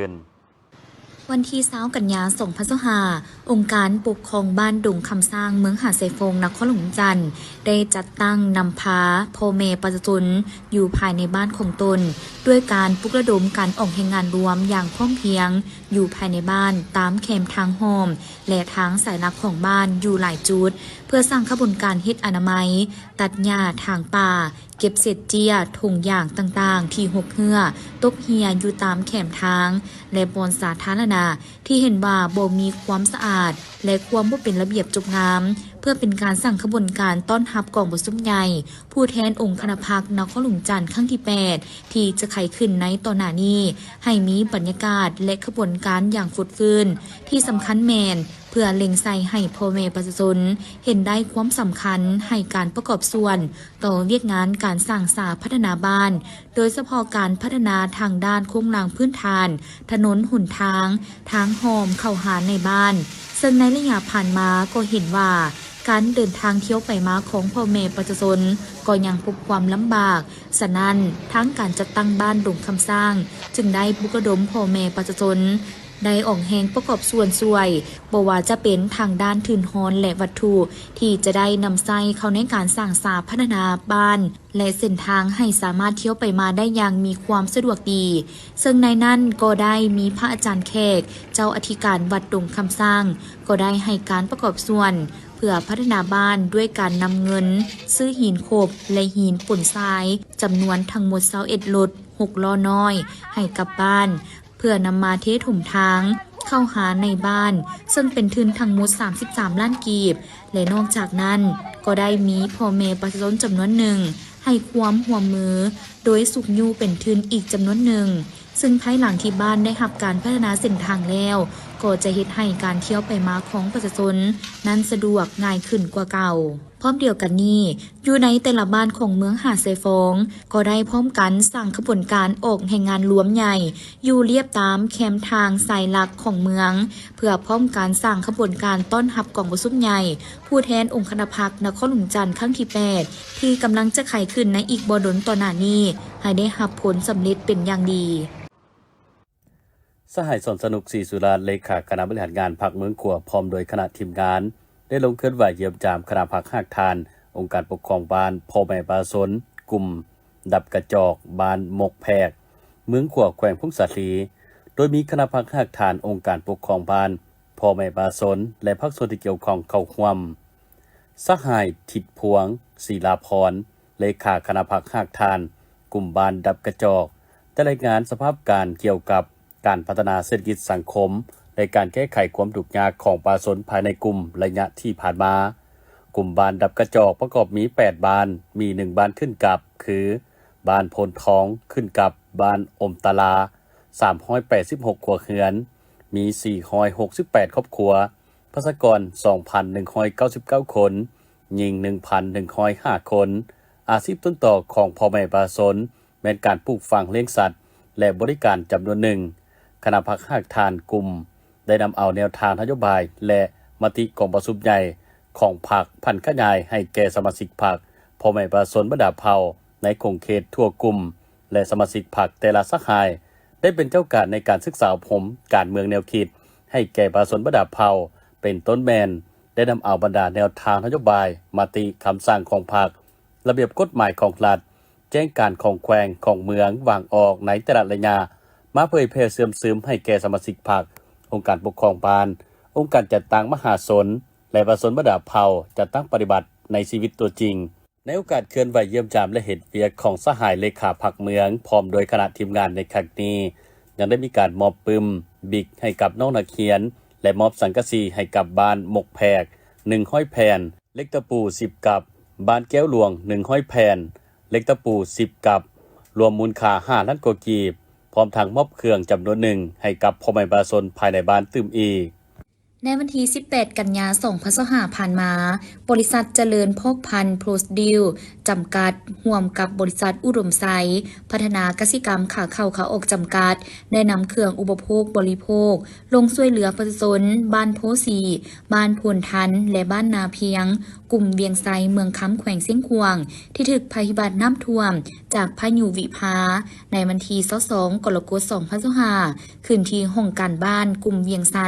ປັນ. ວັນທີຊາວ ກັນຍາ ສອງພັນຊາວຫ້າ ອົງການປົກຄອງບ້ານດົງຄຳຊ້າງ ເມືອງຫາດຊາຍຟອງ ນະຄອນຫຼວງວຽງຈັນ ໄດ້ຈັດຕັ້ງນຳພາພໍ່ແມ່ປະຊາຊົນຢູ່ພາຍໃນບ້ານຂອງຕົນ ດ້ວຍການປຸກລະດົມການອອກແຮງງານລວມຢ່າງພ້ອມພຽງຢູ່ພາຍໃນບ້ານ ຕາມແຄມທາງອ້ອມ ແລະ ທາງສາຍຫຼັກຂອງບ້ານຢູ່ຫຼາຍຈຸດ ເພື່ອສ້າງຂະບວນການເຮັດອະນາໄມ, ຕັດຫຍ້າ, ຖາງປ່າ, ເກັບເສດເຈ້ຍ, ຖົງຢາງຕ່າງໆ ທີ່ຫົກເຮື້ອ, ຕົກເຮ່ຍຢູ່ຕາມແຄມທາງ ແລະ ບ່ອນສາທາລະນະ ທີ່ເຫັນວ່າບໍ່ມີຄວາມສະອາດ ແລະ ຄວາມບໍ່ເປັນລະບຽບຈົບງາມ, ເພື່ອເປັນການສ້າງຂະບວນການຕ້ອນຮັບກອງປະຊຸມໃຫຍ່ຜູ້ແທນອົງຄະນະພັກນະຄອນຫຼວງຈັນຄັ້ງທີແປດ ທີ່ຈະໄຂຂຶ້ນໃນຕໍ່ໜ້ານີ້ ໃຫ້ມີບັນຍາກາດ ແລະ ຂະບວນການຢ່າງຟົດຟື້ນ, ທີ່ສຳຄັນແມ່ນ ເພື່ອເລັ່ງໃສ່ໃຫ້ພໍ່ແມ່ປະຊາຊົນເຫັນໄດ້ຄວາມສຳຄັນໃຫ້ການປະກອບສ່ວນຕໍ່ວຽກງານການສ້າງສາພັດທະນາບ້ານ, ໂດຍສະເພາະການພັດທະນາທາງດ້ານໂຄງລ່າງພື້ນຖານ, ຖະໜົນຫົນທາງ, ທາງອ້ອມເຂົ້າຫາໃນບ້ານ, ເຊິ່ງໃນໄລຍະຜ່ານມາກໍເຫັນວ່າ ການເດີນທາງທ່ຽວໄປມາຂອງພໍ່ແມ່ປະຊາຊົນກໍຍັງພົບຄວາມລຳບາກ. ສະນັ້ນ, ທາງການຈັດຕັ້ງບ້ານດົງຄຳຊ້າງ ຈຶ່ງໄດ້ປຸກລະດົມພໍ່ແມ່ປະຊາຊົນ ໄດ້ອອກແຮງປະກອບສ່ວນຊ່ວຍ, ບໍ່ວ່າຈະເປັນທາງດ້ານທຶນຮອນ ແລະ ວັດຖຸ ທີ່ຈະໄດ້ນຳໃຊ້ເຂົ້າໃນການສ້າງສາພັດທະນາບ້ານ ແລະ ເສັ້ນທາງໃຫ້ສາມາດທ່ຽວໄປມາໄດ້ຢ່າງມີຄວາມສະດວກດີ, ເຊິ່ງໃນນັ້ນກໍໄດ້ມີພະອາຈານແຂກ ເຈົ້າອະທິການວັດດົງຄຳຊ້າງ ກໍໄດ້ໃຫ້ການປະກອບສ່ວນ ເພື່ອພັດທະນາບ້ານດ້ວຍການນຳເງິນຊື້ຫີນໂຂບ ແລະ ຫີນປົນຊາຍ ຈຳນວນທັງໝົດຊາວເອັດລົດ ຫົກລໍ້ນ້ອຍ ໃຫ້ກັບບ້ານ ເພື່ອນຳມາເທຖົມທາງເຂົ້າຫາໃນບ້ານ, ເຊິ່ງເປັນທຶນທັງໝົດສາມສິບສາມລ້ານກີບ ແລະ ນອກຈາກນັ້ນກໍໄດ້ມີພໍ່ແມ່ປະຊາຊົນຈຳນວນໜຶ່ງໃຫ້ຄວາມຮ່ວມມື ໂດຍຊຸກຍູ້ເປັນທຶນອີກຈຳນວນໜຶ່ງ, ເຊິ່ງພາຍຫຼັງທີ່ບ້ານໄດ້ຮັບການພັດທະນາເສັ້ນທາງແລ້ວ, ກໍຈະເຮັດໃຫ້ການທ່ຽວໄປມາຂອງປະຊາຊົນນັ້ນສະດວກງ່າຍຂຶ້ນກວ່າເກົ່າ. ພ້ອມດຽວກັນນີ້, ຢູ່ໃນແຕ່ລະບ້ານຂອງເມືອງຫາດຊາຍຟອງ ກໍໄດ້ພ້ອມກັນສ້າງຂະບວນການອອກແຮງງານລວມໃຫຍ່ ຢູ່ລຽບຕາມແຄມທາງສາຍຫຼັກຂອງເມືອງ ເພື່ອພ້ອມກັນສ້າງຂະບວນການຕ້ອນຮັບກອງປະຊຸມໃຫຍ່ຜູ້ແທນອົງຄະນະພັກນະຄອນຫຼວງຈັນຄັ້ງທີແປດ ທີ່ກຳລັງຈະໄຂຂຶ້ນໃນອີກບໍ່ດົນຕໍ່ໜ້ານີ້ ໃຫ້ໄດ້ຮັບຜົນສຳເລັດເປັນຢ່າງດີ. ສະຫາຍ ສອນສະໜຸກ ສີສຸລາດ ເລຂາຄະນະບໍລິຫານງານພັກເມືອງຂວາ ພ້ອມດ້ວຍຄະນະທີມງານ ໄດ້ລົງເຄື່ອນໄຫວຢ້ຽມຢາມຄະນະພັກຮາກຖານ ອົງການປົກຄອງບ້ານ, ພໍ່ແມ່ປະຊາຊົນ, ກຸ່ມດັບກະຈອກ, ບ້ານມົກແພກ, ເມືອງຂວາ ແຂວງຜົ້ງສາລີ, ໂດຍມີຄະນະພັກຮາກຖານ ອົງການປົກຄອງບ້ານ, ພໍ່ແມ່ປະຊາຊົນ ແລະ ພາກສ່ວນທີ່ກ່ຽວຂ້ອງເຂົ້າຮ່ວມ. ສະຫາຍ ທິດພວງ ສີລາພອນ ເລຂາຄະນະພັກຮາກຖານ ກຸ່ມບ້ານດັບກະຈອກ ໄດ້ລາຍງານສະພາບການກ່ຽວກັບການພັດທະນາເສດຖະກິດສັງຄົມ ແລະ ການແກ້ໄຂຄວາມທຸກຍາກຂອງປະຊາຊົນພາຍໃນກຸ່ມໄລຍະທີ່ຜ່ານມາ. ກຸ່ມບ້ານດັບກະຈອກປະກອບມີແປດບ້ານ, ມີໜຶ່ງບ້ານຂຶ້ນກັບ ຄື ບ້ານໂພນທອງ ຂຶ້ນກັບບ້ານອົມຕາລາ ສາມຮ້ອຍແປດສິບຫົກຄົວເຮືອນ, ມີສີ່ຮ້ອຍຫົກສິບແປດຄອບຄົວ, ປະຊາກອນ ສອງພັນໜຶ່ງຮ້ອຍເກົ້າສິບເກົ້າຄົນ, ຍິງ ໜຶ່ງພັນໜຶ່ງຮ້ອຍຫ້າຄົນ. ອາຊີບຕົ້ນຕໍຂອງພໍ່ແມ່ປະຊາຊົນ ແມ່ນການປູກຝັງລ້ຽງສັດ ແລະ ບໍລິການຈຳນວນໜຶ່ງ. ຄະນະພັກຮາກຖານກຸ່ມ ໄດ້ນຳເອົາແນວທາງນະໂຍບາຍ ແລະ ມະຕິກອງປະຊຸມໃຫຍ່ຂອງພັກຜັນຂະຫຍາຍໃຫ້ແກ່ສະມາຊິກພັກ, ພໍ່ແມ່ປະຊາຊົນບັນດາເຜົ່າໃນຂົງເຂດທົ່ວກຸ່ມ ແລະ ສະມາຊິກພັກແຕ່ລະສະຫາຍ ໄດ້ເປັນເຈົ້າການໃນການສຶກສາອົບຮົມການເມືອງແນວຄິດໃຫ້ແກ່ປະຊາຊົນບັນດາເຜົ່າ, ເປັນຕົ້ນແມ່ນໄດ້ນຳເອົາບັນດາແນວທາງນະໂຍບາຍ, ມະຕິ, ຄຳສັ່ງຂອງພັກ, ລະບຽບກົດໝາຍຂອງລັດ, ແຈ້ງການຂອງແຂວງ, ຂອງເມືອງ, ວາງອອກໃນແຕ່ລະໄລຍະ ມາເຜີຍແຜ່ເຊື່ອມຊຶມໃຫ້ແກ່ສະມາຊິກພັກ, ອົງການປົກຄອງບ້ານ, ອົງການຈັດຕັ້ງມະຫາຊົນ ແລະ ປະຊາຊົນບັນດາເຜົ່າ ຈັດຕັ້ງປະຕິບັດໃນຊີວິດຕົວຈິງ. ໃນໂອກາດເຄື່ອນໄຫວຢ້ຽມຢາມ ແລະ ເຮັດວຽກຂອງສະຫາຍເລຂາພັກເມືອງ ພ້ອມດ້ວຍຄະນະທີມງານໃນຄັ້ງນີ້ ຍັງໄດ້ມີການມອບປຶ້ມ, ບິກ ໃຫ້ກັບນ້ອງນັກຮຽນ ແລະ ມອບສັງກະສີໃຫ້ກັບບ້ານມົກແພກ ໜຶ່ງຮ້ອຍແຜ່ນ, ເຫຼັກຕະປູ ສິບກັບ, ບ້ານແກ້ວຫຼວງ ໜຶ່ງຮ້ອຍແຜ່ນ, ເຫຼັກຕະປູ ສິບກັບ, ລວມມູນຄ່າ ຫ້າລ້ານກວ່າກີບ, ພ້ອມທັງມອບເຄື່ອງຈຳນວນໜຶ່ງໃຫ້ກັບພໍ່ແມ່ປະຊາຊົນພາຍໃນບ້ານຕື່ມອີກ. ໃນວັນທີສິບແປດ ກັນຍາ ສອງພັນຊາວຫ້າ ຜ່ານມາ, ບໍລິສັດຈະເລີນພອກພັນໂພຣດດິວ ຈຳກັດ ຮ່ວມກັບບໍລິສັດອຸດົມໄຊ ພັດທະນາກະສິກຳຂາເຂົ້າຂາອອກ ຈຳກັດ ໄດ້ນຳເຄື່ອງອຸປະໂພກບໍລິໂພກ ລົງຊ່ວຍເຫຼືອປະຊາຊົນບ້ານໂພສີ, ບ້ານໂພນທັນ ແລະ ບ້ານນາພຽງ, ກຸ່ມວຽງໄຊ, ເມືອງຄຳ, ແຂວງຊຽງຂວາງ ທີ່ຖືກໄພພິບັດນ້ຳຖ້ວມຈາກພາຍຸວິພາ ໃນວັນທີຊາວສອງ ກໍລະກົດ ສອງພັນຊາວຫ້າ ຂຶ້ນທີ່ຫ້ອງການບ້ານ ກຸ່ມວຽງໄຊ.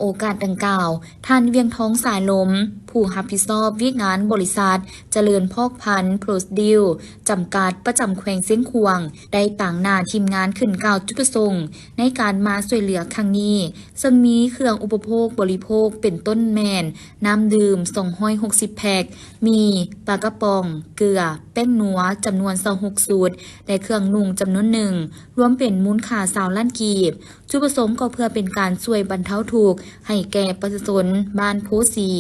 ໂອກາດດັ່ງກ່າວ, ທ່ານ ວຽງທອງ ສາຍລົມ, ຜູ້ຮັບຜິດຊອບວຽກງານບໍລິສັດຈະເລີນພອກພັນໂພຣດດິວ ຈຳກັດ ປະຈຳແຂວງຊຽງຂວາງ ໄດ້ຕາງໜ້າທີມງານຂຶ້ນກ່າວຈຸດປະສົງໃນການມາຊ່ວຍເຫຼືອຄັ້ງນີ້, ເຊິ່ງມີເຄື່ອງອຸປະໂພກບໍລິໂພກເປັນຕົ້ນແມ່ນ ນ້ຳດື່ມ ສອງຮ້ອຍຫົກສິບແພັກ, ໝີ່, ປາກະປ໋ອງ, ເກືອ, ແປ້ງນົວ ຈຳນວນ ຊາວຫົກຊຸດ ແລະ ເຄື່ອງນຸ່ງຈຳນວນໜຶ່ງ, ລວມເປັນມູນຄ່າ ຊາວລ້ານກີບ. ຈຸດປະສົງກໍເພື່ອເປັນການຊ່ວຍບັນເທົາທຸກໃຫ້ແກ່ປະຊາຊົນບ້ານໂພສີ,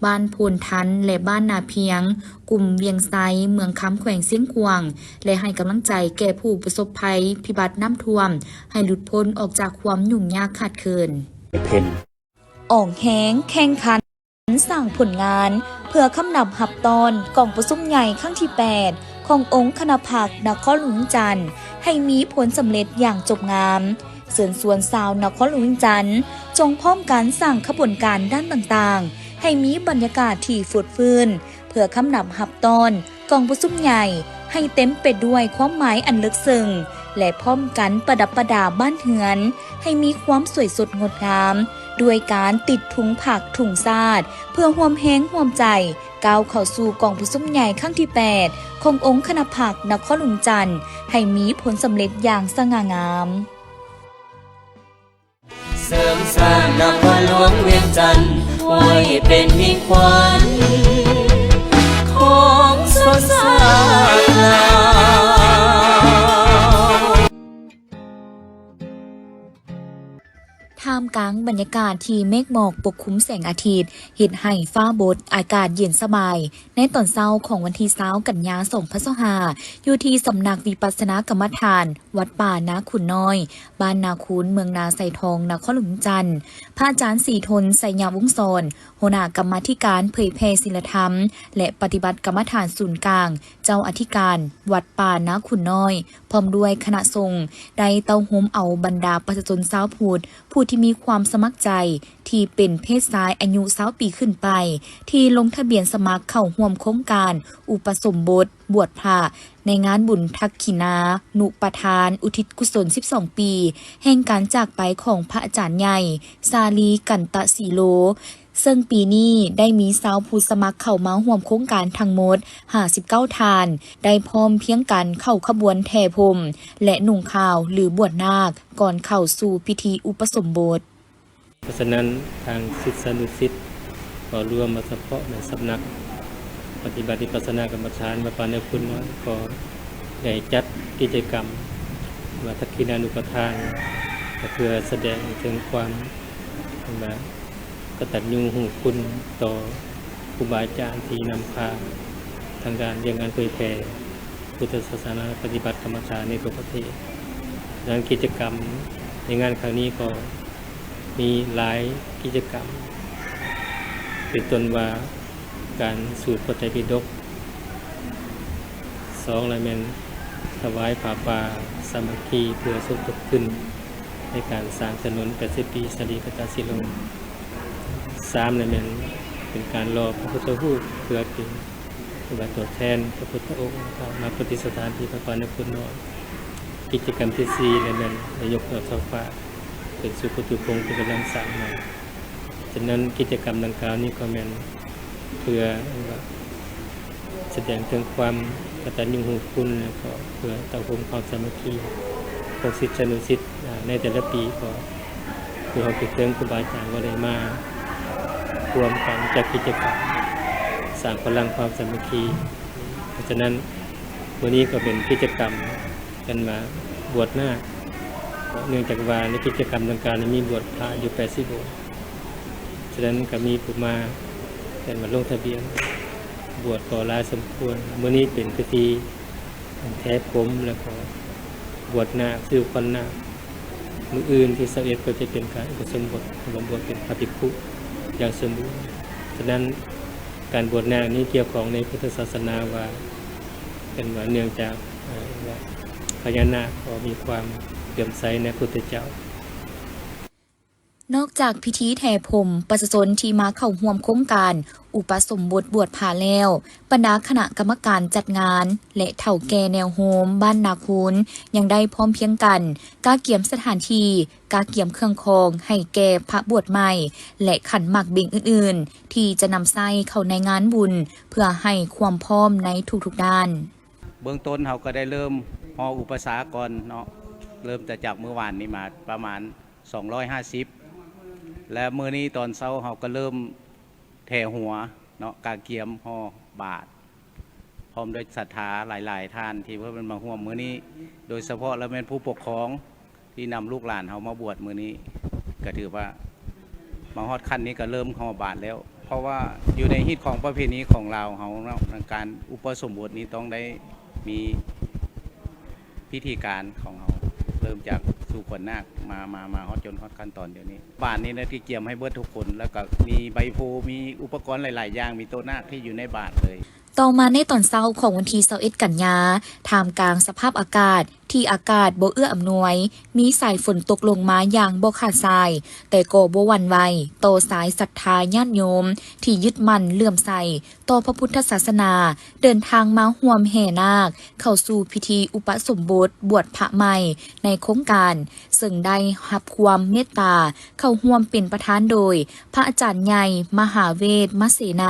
ບ້ານໂພນທັນ ແລະ ບ້ານນາພຽງ, ກຸ່ມວຽງໄຊ, ເມືອງຄຳ, ແຂວງຊຽງຂວາງ ແລະ ໃຫ້ກຳລັງໃຈແກ່ຜູ້ປະສົບໄພພິບັດນ້ຳຖ້ວມ ໃຫ້ຫຼຸດພົ້ນອອກຈາກຄວາມຫຍຸ້ງຍາກຂາດເຂີນ. ເພັນ ອອກແຮງແຂ່ງຂັນ ສ້າງຜົນງານ ເພື່ອຄຳນັບຮັບຕ້ອນກອງປະຊຸມໃຫຍ່ຄັ້ງທີແປດ ຂອງອົງຄະນະພັກນະຄອນຫຼວງວຽງຈັນ ໃຫ້ມີຜົນສຳເລັດຢ່າງຈົບງາມ. ເຊີນຊວນຊາວນະຄອນຫຼວງວຽງຈັນ ຈົ່ງພ້ອມກັນສ້າງຂະບວນການດ້ານຕ່າງໆ ໃຫ້ມີບັນຍາກາດທີ່ຟົດຟື້ນ ເພື່ອຄຳນັບຮັບຕ້ອນ ກອງປະຊຸມໃຫຍ່ໃຫ້ເຕັມໄປດ້ວຍຄວາມໝາຍອັນເລິກເຊິ່ງ ແລະ ພ້ອມກັນປະດັບປະດາບ້ານເຮືອນໃຫ້ມີຄວາມສວຍສົດງົດງາມ ດ້ວຍການຕິດທຸງພັກທຸງຊາດ ເພື່ອຮ່ວມແຮງຮ່ວມໃຈກ້າວເຂົ້າສູ່ກອງປະຊຸມໃຫຍ່ຄັ້ງທີແປດ ຂອງອົງຄະນະພັກນະຄອນຫຼວງຈັນ ໃຫ້ມີຜົນສຳເລັດຢ່າງສະຫງ່າງາມ. ເສີມສ້າງນະຄອນຫຼວງວຽງຈັນ ໄວ້ເປັນມິ່ງຂວັນຂອງຊົນຊາດລາວ. ທ່າມກາງບັນຍາກາດທີ່ເມກໝອກປົກຄຸມແສງອາທິດ ເຮັດໃຫ້ຟ້າບົດ ອາກາດເຢັນສະບາຍ ໃນຕອນເຊົ້າຂອງວັນທີຊາວ ກັນຍາ ສອງພັນຊາວຫ້າ ຢູ່ທີ່ສຳນັກວິປັດສະນາກຳມະຖານ ວັດປ່ານາຂຸນນ້ອຍ ບ້ານນາຄູນ ເມືອງນາໄຊທອງ ນະຄອນຫຼວງວຽງຈັນ, ພະອາຈານ ສີທົນ ໄຊຍະວົງສອນ ຫົວໜ້າກຳມາທິການເຜີຍແຜ່ສິນລະທຳ ແລະ ປະຕິບັດກຳມະຖານສູນກາງ, ເຈົ້າອະທິການວັດປ່ານາຂຸນນ້ອຍ ພ້ອມດ້ວຍຄະນະສົງ ໄດ້ເຕົ້າໂຮມເອົາບັນດາປະຊາຊົນຊາວພຸດ ຜູ້ທີ່ມີຄວາມສະໝັກໃຈ ທີ່ເປັນເພດຊາຍອາຍຸຊາວປີຂຶ້ນໄປ ທີ່ລົງທະບຽນສະໝັກເຂົ້າຮ່ວມໂຄງການອຸປະສົມບົດບວດພະ ໃນງານບຸນທັກຂິນານຸປະທານ ອຸທິດກຸສົນສິບສອງປີ ແຫ່ງການຈາກໄປຂອງພະອາຈານໃຫຍ່ ສາລີ ກັນຕະສີໂລ, ເຊິ່ງປີນີ້ໄດ້ມີຊາວພຸດສະໝັກເຂົ້າມາຮ່ວມໂຄງການທັງໝົດຫ້າສິບເກົ້າທ່ານ, ໄດ້ພ້ອມພຽງກັນເຂົ້າຂະບວນແຫ່ພົມ ແລະ ນຸ່ງຂາວ ຫຼື ບວດນາກ ກ່ອນເຂົ້າສູ່ພິທີອຸປະສົມບົດ. ເພາະສະນັ້ນ ທາງສິດສານຸສິດ ກໍລວມມາສະເພາະໃນສຳນັກປະຕິບັດວິປັດສະນາກຳມະຖານ ວັດປ່ານາຂຸນນ້ອຍ ກໍໄດ້ຈັດກິດຈະກຳ ວ່າທັກຂິນານຸປະທານ ກໍເພື່ອສະແດງເຖິງຄວາມ ວ່າ ກະຕັນຍູຮູ້ຄຸນຕໍ່ຄູບາອາຈານທີ່ນຳພາທາງດ້ານວຽກງານເຜີຍແຜ່ພຸດທະສາສະໜາ ປະຕິບັດກຳມະຖານໃນທົ່ວປະເທດ. ດັ່ງນັ້ນ ກິດຈະກຳໃນງານຄັ້ງນີ້ກໍມີຫຼາຍກິດຈະກຳ ເປັນຕົ້ນວ່າ ການສູດພະໄຕປິດົກ, ສອງລະແມ່ນຖວາຍຜ້າປ່າສາມັກຄີ ເພື່ອສົມທົບທຶນໃນການສ້າງຖະໜົນແປດສິບປີສາລີປະຕາສີໂລ, ສາມລະແມ່ນເປັນການຫຼໍ່ພະພຸດທະຮູບ ເພື່ອເປັນ ເປັນຕົວແທນພະພຸດທະອົງ ແລ້ວກໍມາປະດິດສະຖານທີ່ວັດປ່ານາຂຸນນ້ອຍ. ກິດຈະກຳທີສີ່ລະແມ່ນໄດ້ຍົກຍອດເສົາຟ້າ ເປັນສຸໂຂຕູພົງ ເປັນກຳລັງສ້າງໃໝ່. ສະນັ້ນ ກິດຈະກຳດັ່ງກ່າວນີ້ກໍແມ່ນເພື່ອ ສະແດງເຖິງຄວາມກະຕັນຍູຮູ້ຄຸນ ແລ້ວກໍເພື່ອເຕົ້າໂຮມຄວາມສາມັກຄີຂອງສິດສານຸສິດ ໃນແຕ່ລະປີ ກໍຄືເຮົາຄິດເຖິງຄູບາອາຈານກໍໄດ້ມາຮ່ວມກັນຈັດກິດຈະກຳ ສ້າງພະລັງຄວາມສາມັກຄີ. ເພາະສະນັ້ນ ມື້ນີ້ກໍເປັນກິດຈະກຳ ເອີ້ນວ່າບວດນາກ ເນື່ອງຈາກວ່າໃນກິດຈະກຳດັ່ງກ່າວນີ້ມີບວດພະຢູ່ແປດສິບອົງ, ສະນັ້ນກໍມີຜູ້ມາ ເອີ້ນວ່າລົງທະບຽນບວດກໍຫຼາຍສົມຄວນ. ມື້ນີ້ເປັນພິທີແຖຜົມ ແລ້ວກໍບວດນາກ ຊື້ຂວັນນາກ ມື້ອື່ນທີຊາວເອັດ ກໍຈະເປັນການອຸປະສົມບົດ ລວມບວດເປັນພະພິກຂຸຢ່າງສົມບູນ. ສະນັ້ນ ການບວດນາກນີ້ກ່ຽວຂ້ອງໃນພຸດທະສາສະໜາວ່າ ເປັນວ່າເນື່ອງຈາກ ເອີ ວ່າພະຍານາກກໍມີຄວາມເຫຼື້ອມໃສໃນພຸດທະເຈົ້າ. ນອກຈາກພິທີແຖພົມ, ປະຊາຊົນທີ່ມາເຂົ້າຮ່ວມໂຄງການອຸປະສົມບົດບວດພະແລ້ວ, ບັນດາຄະນະກຳມະການຈັດງານ ແລະ ເຖົ້າແກ່ແນວໂຮມບ້ານນາຄູນ ຍັງໄດ້ພ້ອມພຽງກັນກະກຽມສະຖານທີ່, ກະກຽມເຄື່ອງຄອງໃຫ້ແກ່ພະບວດໃໝ່ ແລະ ຂັນໝາກເບັງອື່ນໆ ທີ່ຈະນຳໃຊ້ເຂົ້າໃນງານບຸນ ເພື່ອໃຫ້ຄວາມພ້ອມໃນທຸກໆດ້ານ. ເບື້ອງຕົ້ນເຮົາກໍໄດ້ເລີ່ມຫໍ່ອຸປະສາກ່ອນເນາະ, ເລີ່ມແຕ່ຈາກມື້ວານນີ້ມາປະມານ ສອງຮ້ອຍຫ້າສິບ ແລະ ມື້ນີ້ຕອນເຊົ້າເຮົາກໍເລີ່ມແຖຫົວເນາະ, ກະກຽມຫໍ່ບາດ ພ້ອມດ້ວຍສັດທາຫຼາຍໆທ່ານທີ່ເພິ່ນມາຮ່ວມມື້ນີ້, ໂດຍສະເພາະແລ້ວແມ່ນຜູ້ປົກຄອງທີ່ນຳລູກຫຼານເຮົາມາບວດມື້ນີ້ ກໍຖືວ່າມາຮອດຂັ້ນນີ້ກໍເລີ່ມຫໍ່ບາດແລ້ວ, ເພາະວ່າຢູ່ໃນຮີດຄອງປະເພນີຂອງລາວເຮົາເນາະ, ການອຸປະສົມບົດນີ້ຕ້ອງໄດ້ມີ ພິທີການຂອງເຮົາ ເລີ່ມຈາກສູ່ຂວັນນາກ ມາ ມາ ມາຮອດຈົນຮອດຂັ້ນຕອນດຽວນີ້. ບາດນີ້ນະ ກະກຽມໃຫ້ເບິດທຸກຄົນ ແລ້ວກໍມີໃບໂພ, ມີອຸປະກອນຫຼາຍໆຢ່າງ, ມີໂຕນາກທີ່ຢູ່ໃນບາດເລີຍ. ຕໍ່ມາໃນຕອນເຊົ້າຂອງວັນທີຊາວເອັດ ກັນຍາ, ທ່າມກາງສະພາບອາກາດທີ່ອາກາດບໍ່ເອື້ອອຳນວຍ, ມີສາຍຝົນຕົກລົງມາຢ່າງບໍ່ຂາດສາຍ, ແຕ່ກໍບໍ່ຫວັ່ນໄຫວຕໍ່ສາຍສັດທາຍາດໂຍມທີ່ຍຶດໝັ້ນເຫຼື້ອມໃສ ຕໍ່ພະພຸດທະສາສະໜາ ເດີນທາງມາຮ່ວມແຫ່ນາກເຂົ້າສູ່ພິທີອຸປະສົມບົດບວດພະໃໝ່ໃນໂຄງການ, ເຊິ່ງໄດ້ຮັບຄວາມເມດຕາເຂົ້າຮ່ວມເປັນປະທານໂດຍ ພະອາຈານໃຫຍ່ ມະຫາເວດ ມະເສໄນ,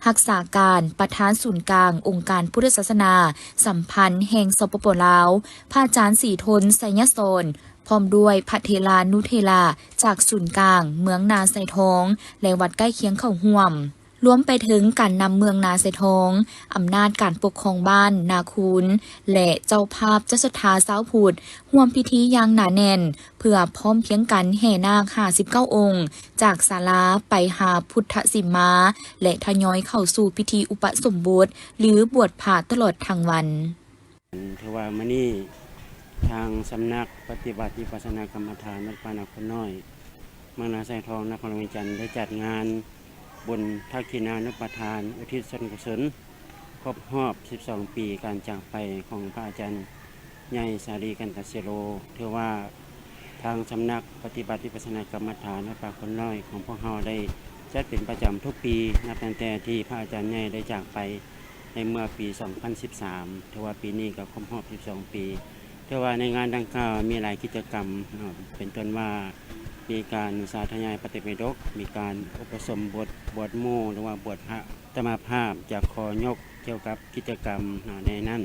ຮັກສາການປະທານສູນກາງອົງການພຸດທະສາສະໜາສຳພັນແຫ່ງ ສປປ ລາວ, ພະອາຈານສີທົນ ໄຊຍະສອນ, ພ້ອມດ້ວຍພະເຖລານຸເຖລາຈາກສູນກາງເມືອງນາຊາຍທອງ ແລະ ວັດໃກ້ຄຽງເຂົ້າຮ່ວມ. ລວມໄປເຖິງການນຳເມືອງນາຊາຍທອງ, ອຳນາດການປົກຄອງບ້ານນາຄູນ ແລະ ເຈົ້າພາບເຈົ້າສັດທາຊາວພຸດ ຮ່ວມພິທີຢ່າງໜາແໜ້ນ ເພື່ອພ້ອມພຽງກັນແຫ່ນາກຫ້າສິບເກົ້າອົງ ຈາກສາລາໄປຫາພຸດທະສີມາ ແລະ ທະຍອຍເຂົ້າສູ່ພິທີອຸປະສົມບົດ ຫຼື ບວດພະຕະຫຼອດທັງວັນ. ຖືວ່າມື້ນີ້ທາງສຳນັກປະຕິບັດວິປັດສະນາກຳມະຖານວັດປ່ານາຄູນນ້ອຍ ເມືອງນາຊາຍທອງ ນະຄອນຫຼວງວຽງຈັນ ໄດ້ຈັດງານບຸນທັກຂິນານຸປະທານ ອຸທິດສ່ວນກຸສົນຄົບຮອບສິບສອງປີການຈາກໄປຂອງພະອາຈານໃຫຍ່ ສາລີ ກັນຕະສິໂລ. ຖືວ່າ ທາງສຳນັກປະຕິບັດວິປັດສະນາກຳມະຖານວັດປ່າຄູນນ້ອຍຂອງພວກເຮົາໄດ້ຈັດເປັນປະຈຳທຸກປີ ນັບຕັ້ງແຕ່ທີ່ພະອາຈານໃຫຍ່ໄດ້ຈາກໄປໃນເມື່ອປີສອງພັນສິບສາມ ຖືວ່າປີນີ້ກໍຄົບຮອບສິບສອງປີ. ຖືວ່າໃນງານດັ່ງກ່າວມີຫຼາຍກິດຈະກຳເນາະ ເປັນຕົ້ນວ່າມີການສາທະຍາຍປະຕິປິດົກ, ມີການອຸປະສົມບົດບວດໝູ່ ຫຼືວ່າບວດພະ ອາດຕະມາພາບຈະຂໍຍົກກ່ຽວກັບກິດຈະກຳເນາະໃນນັ້ນ.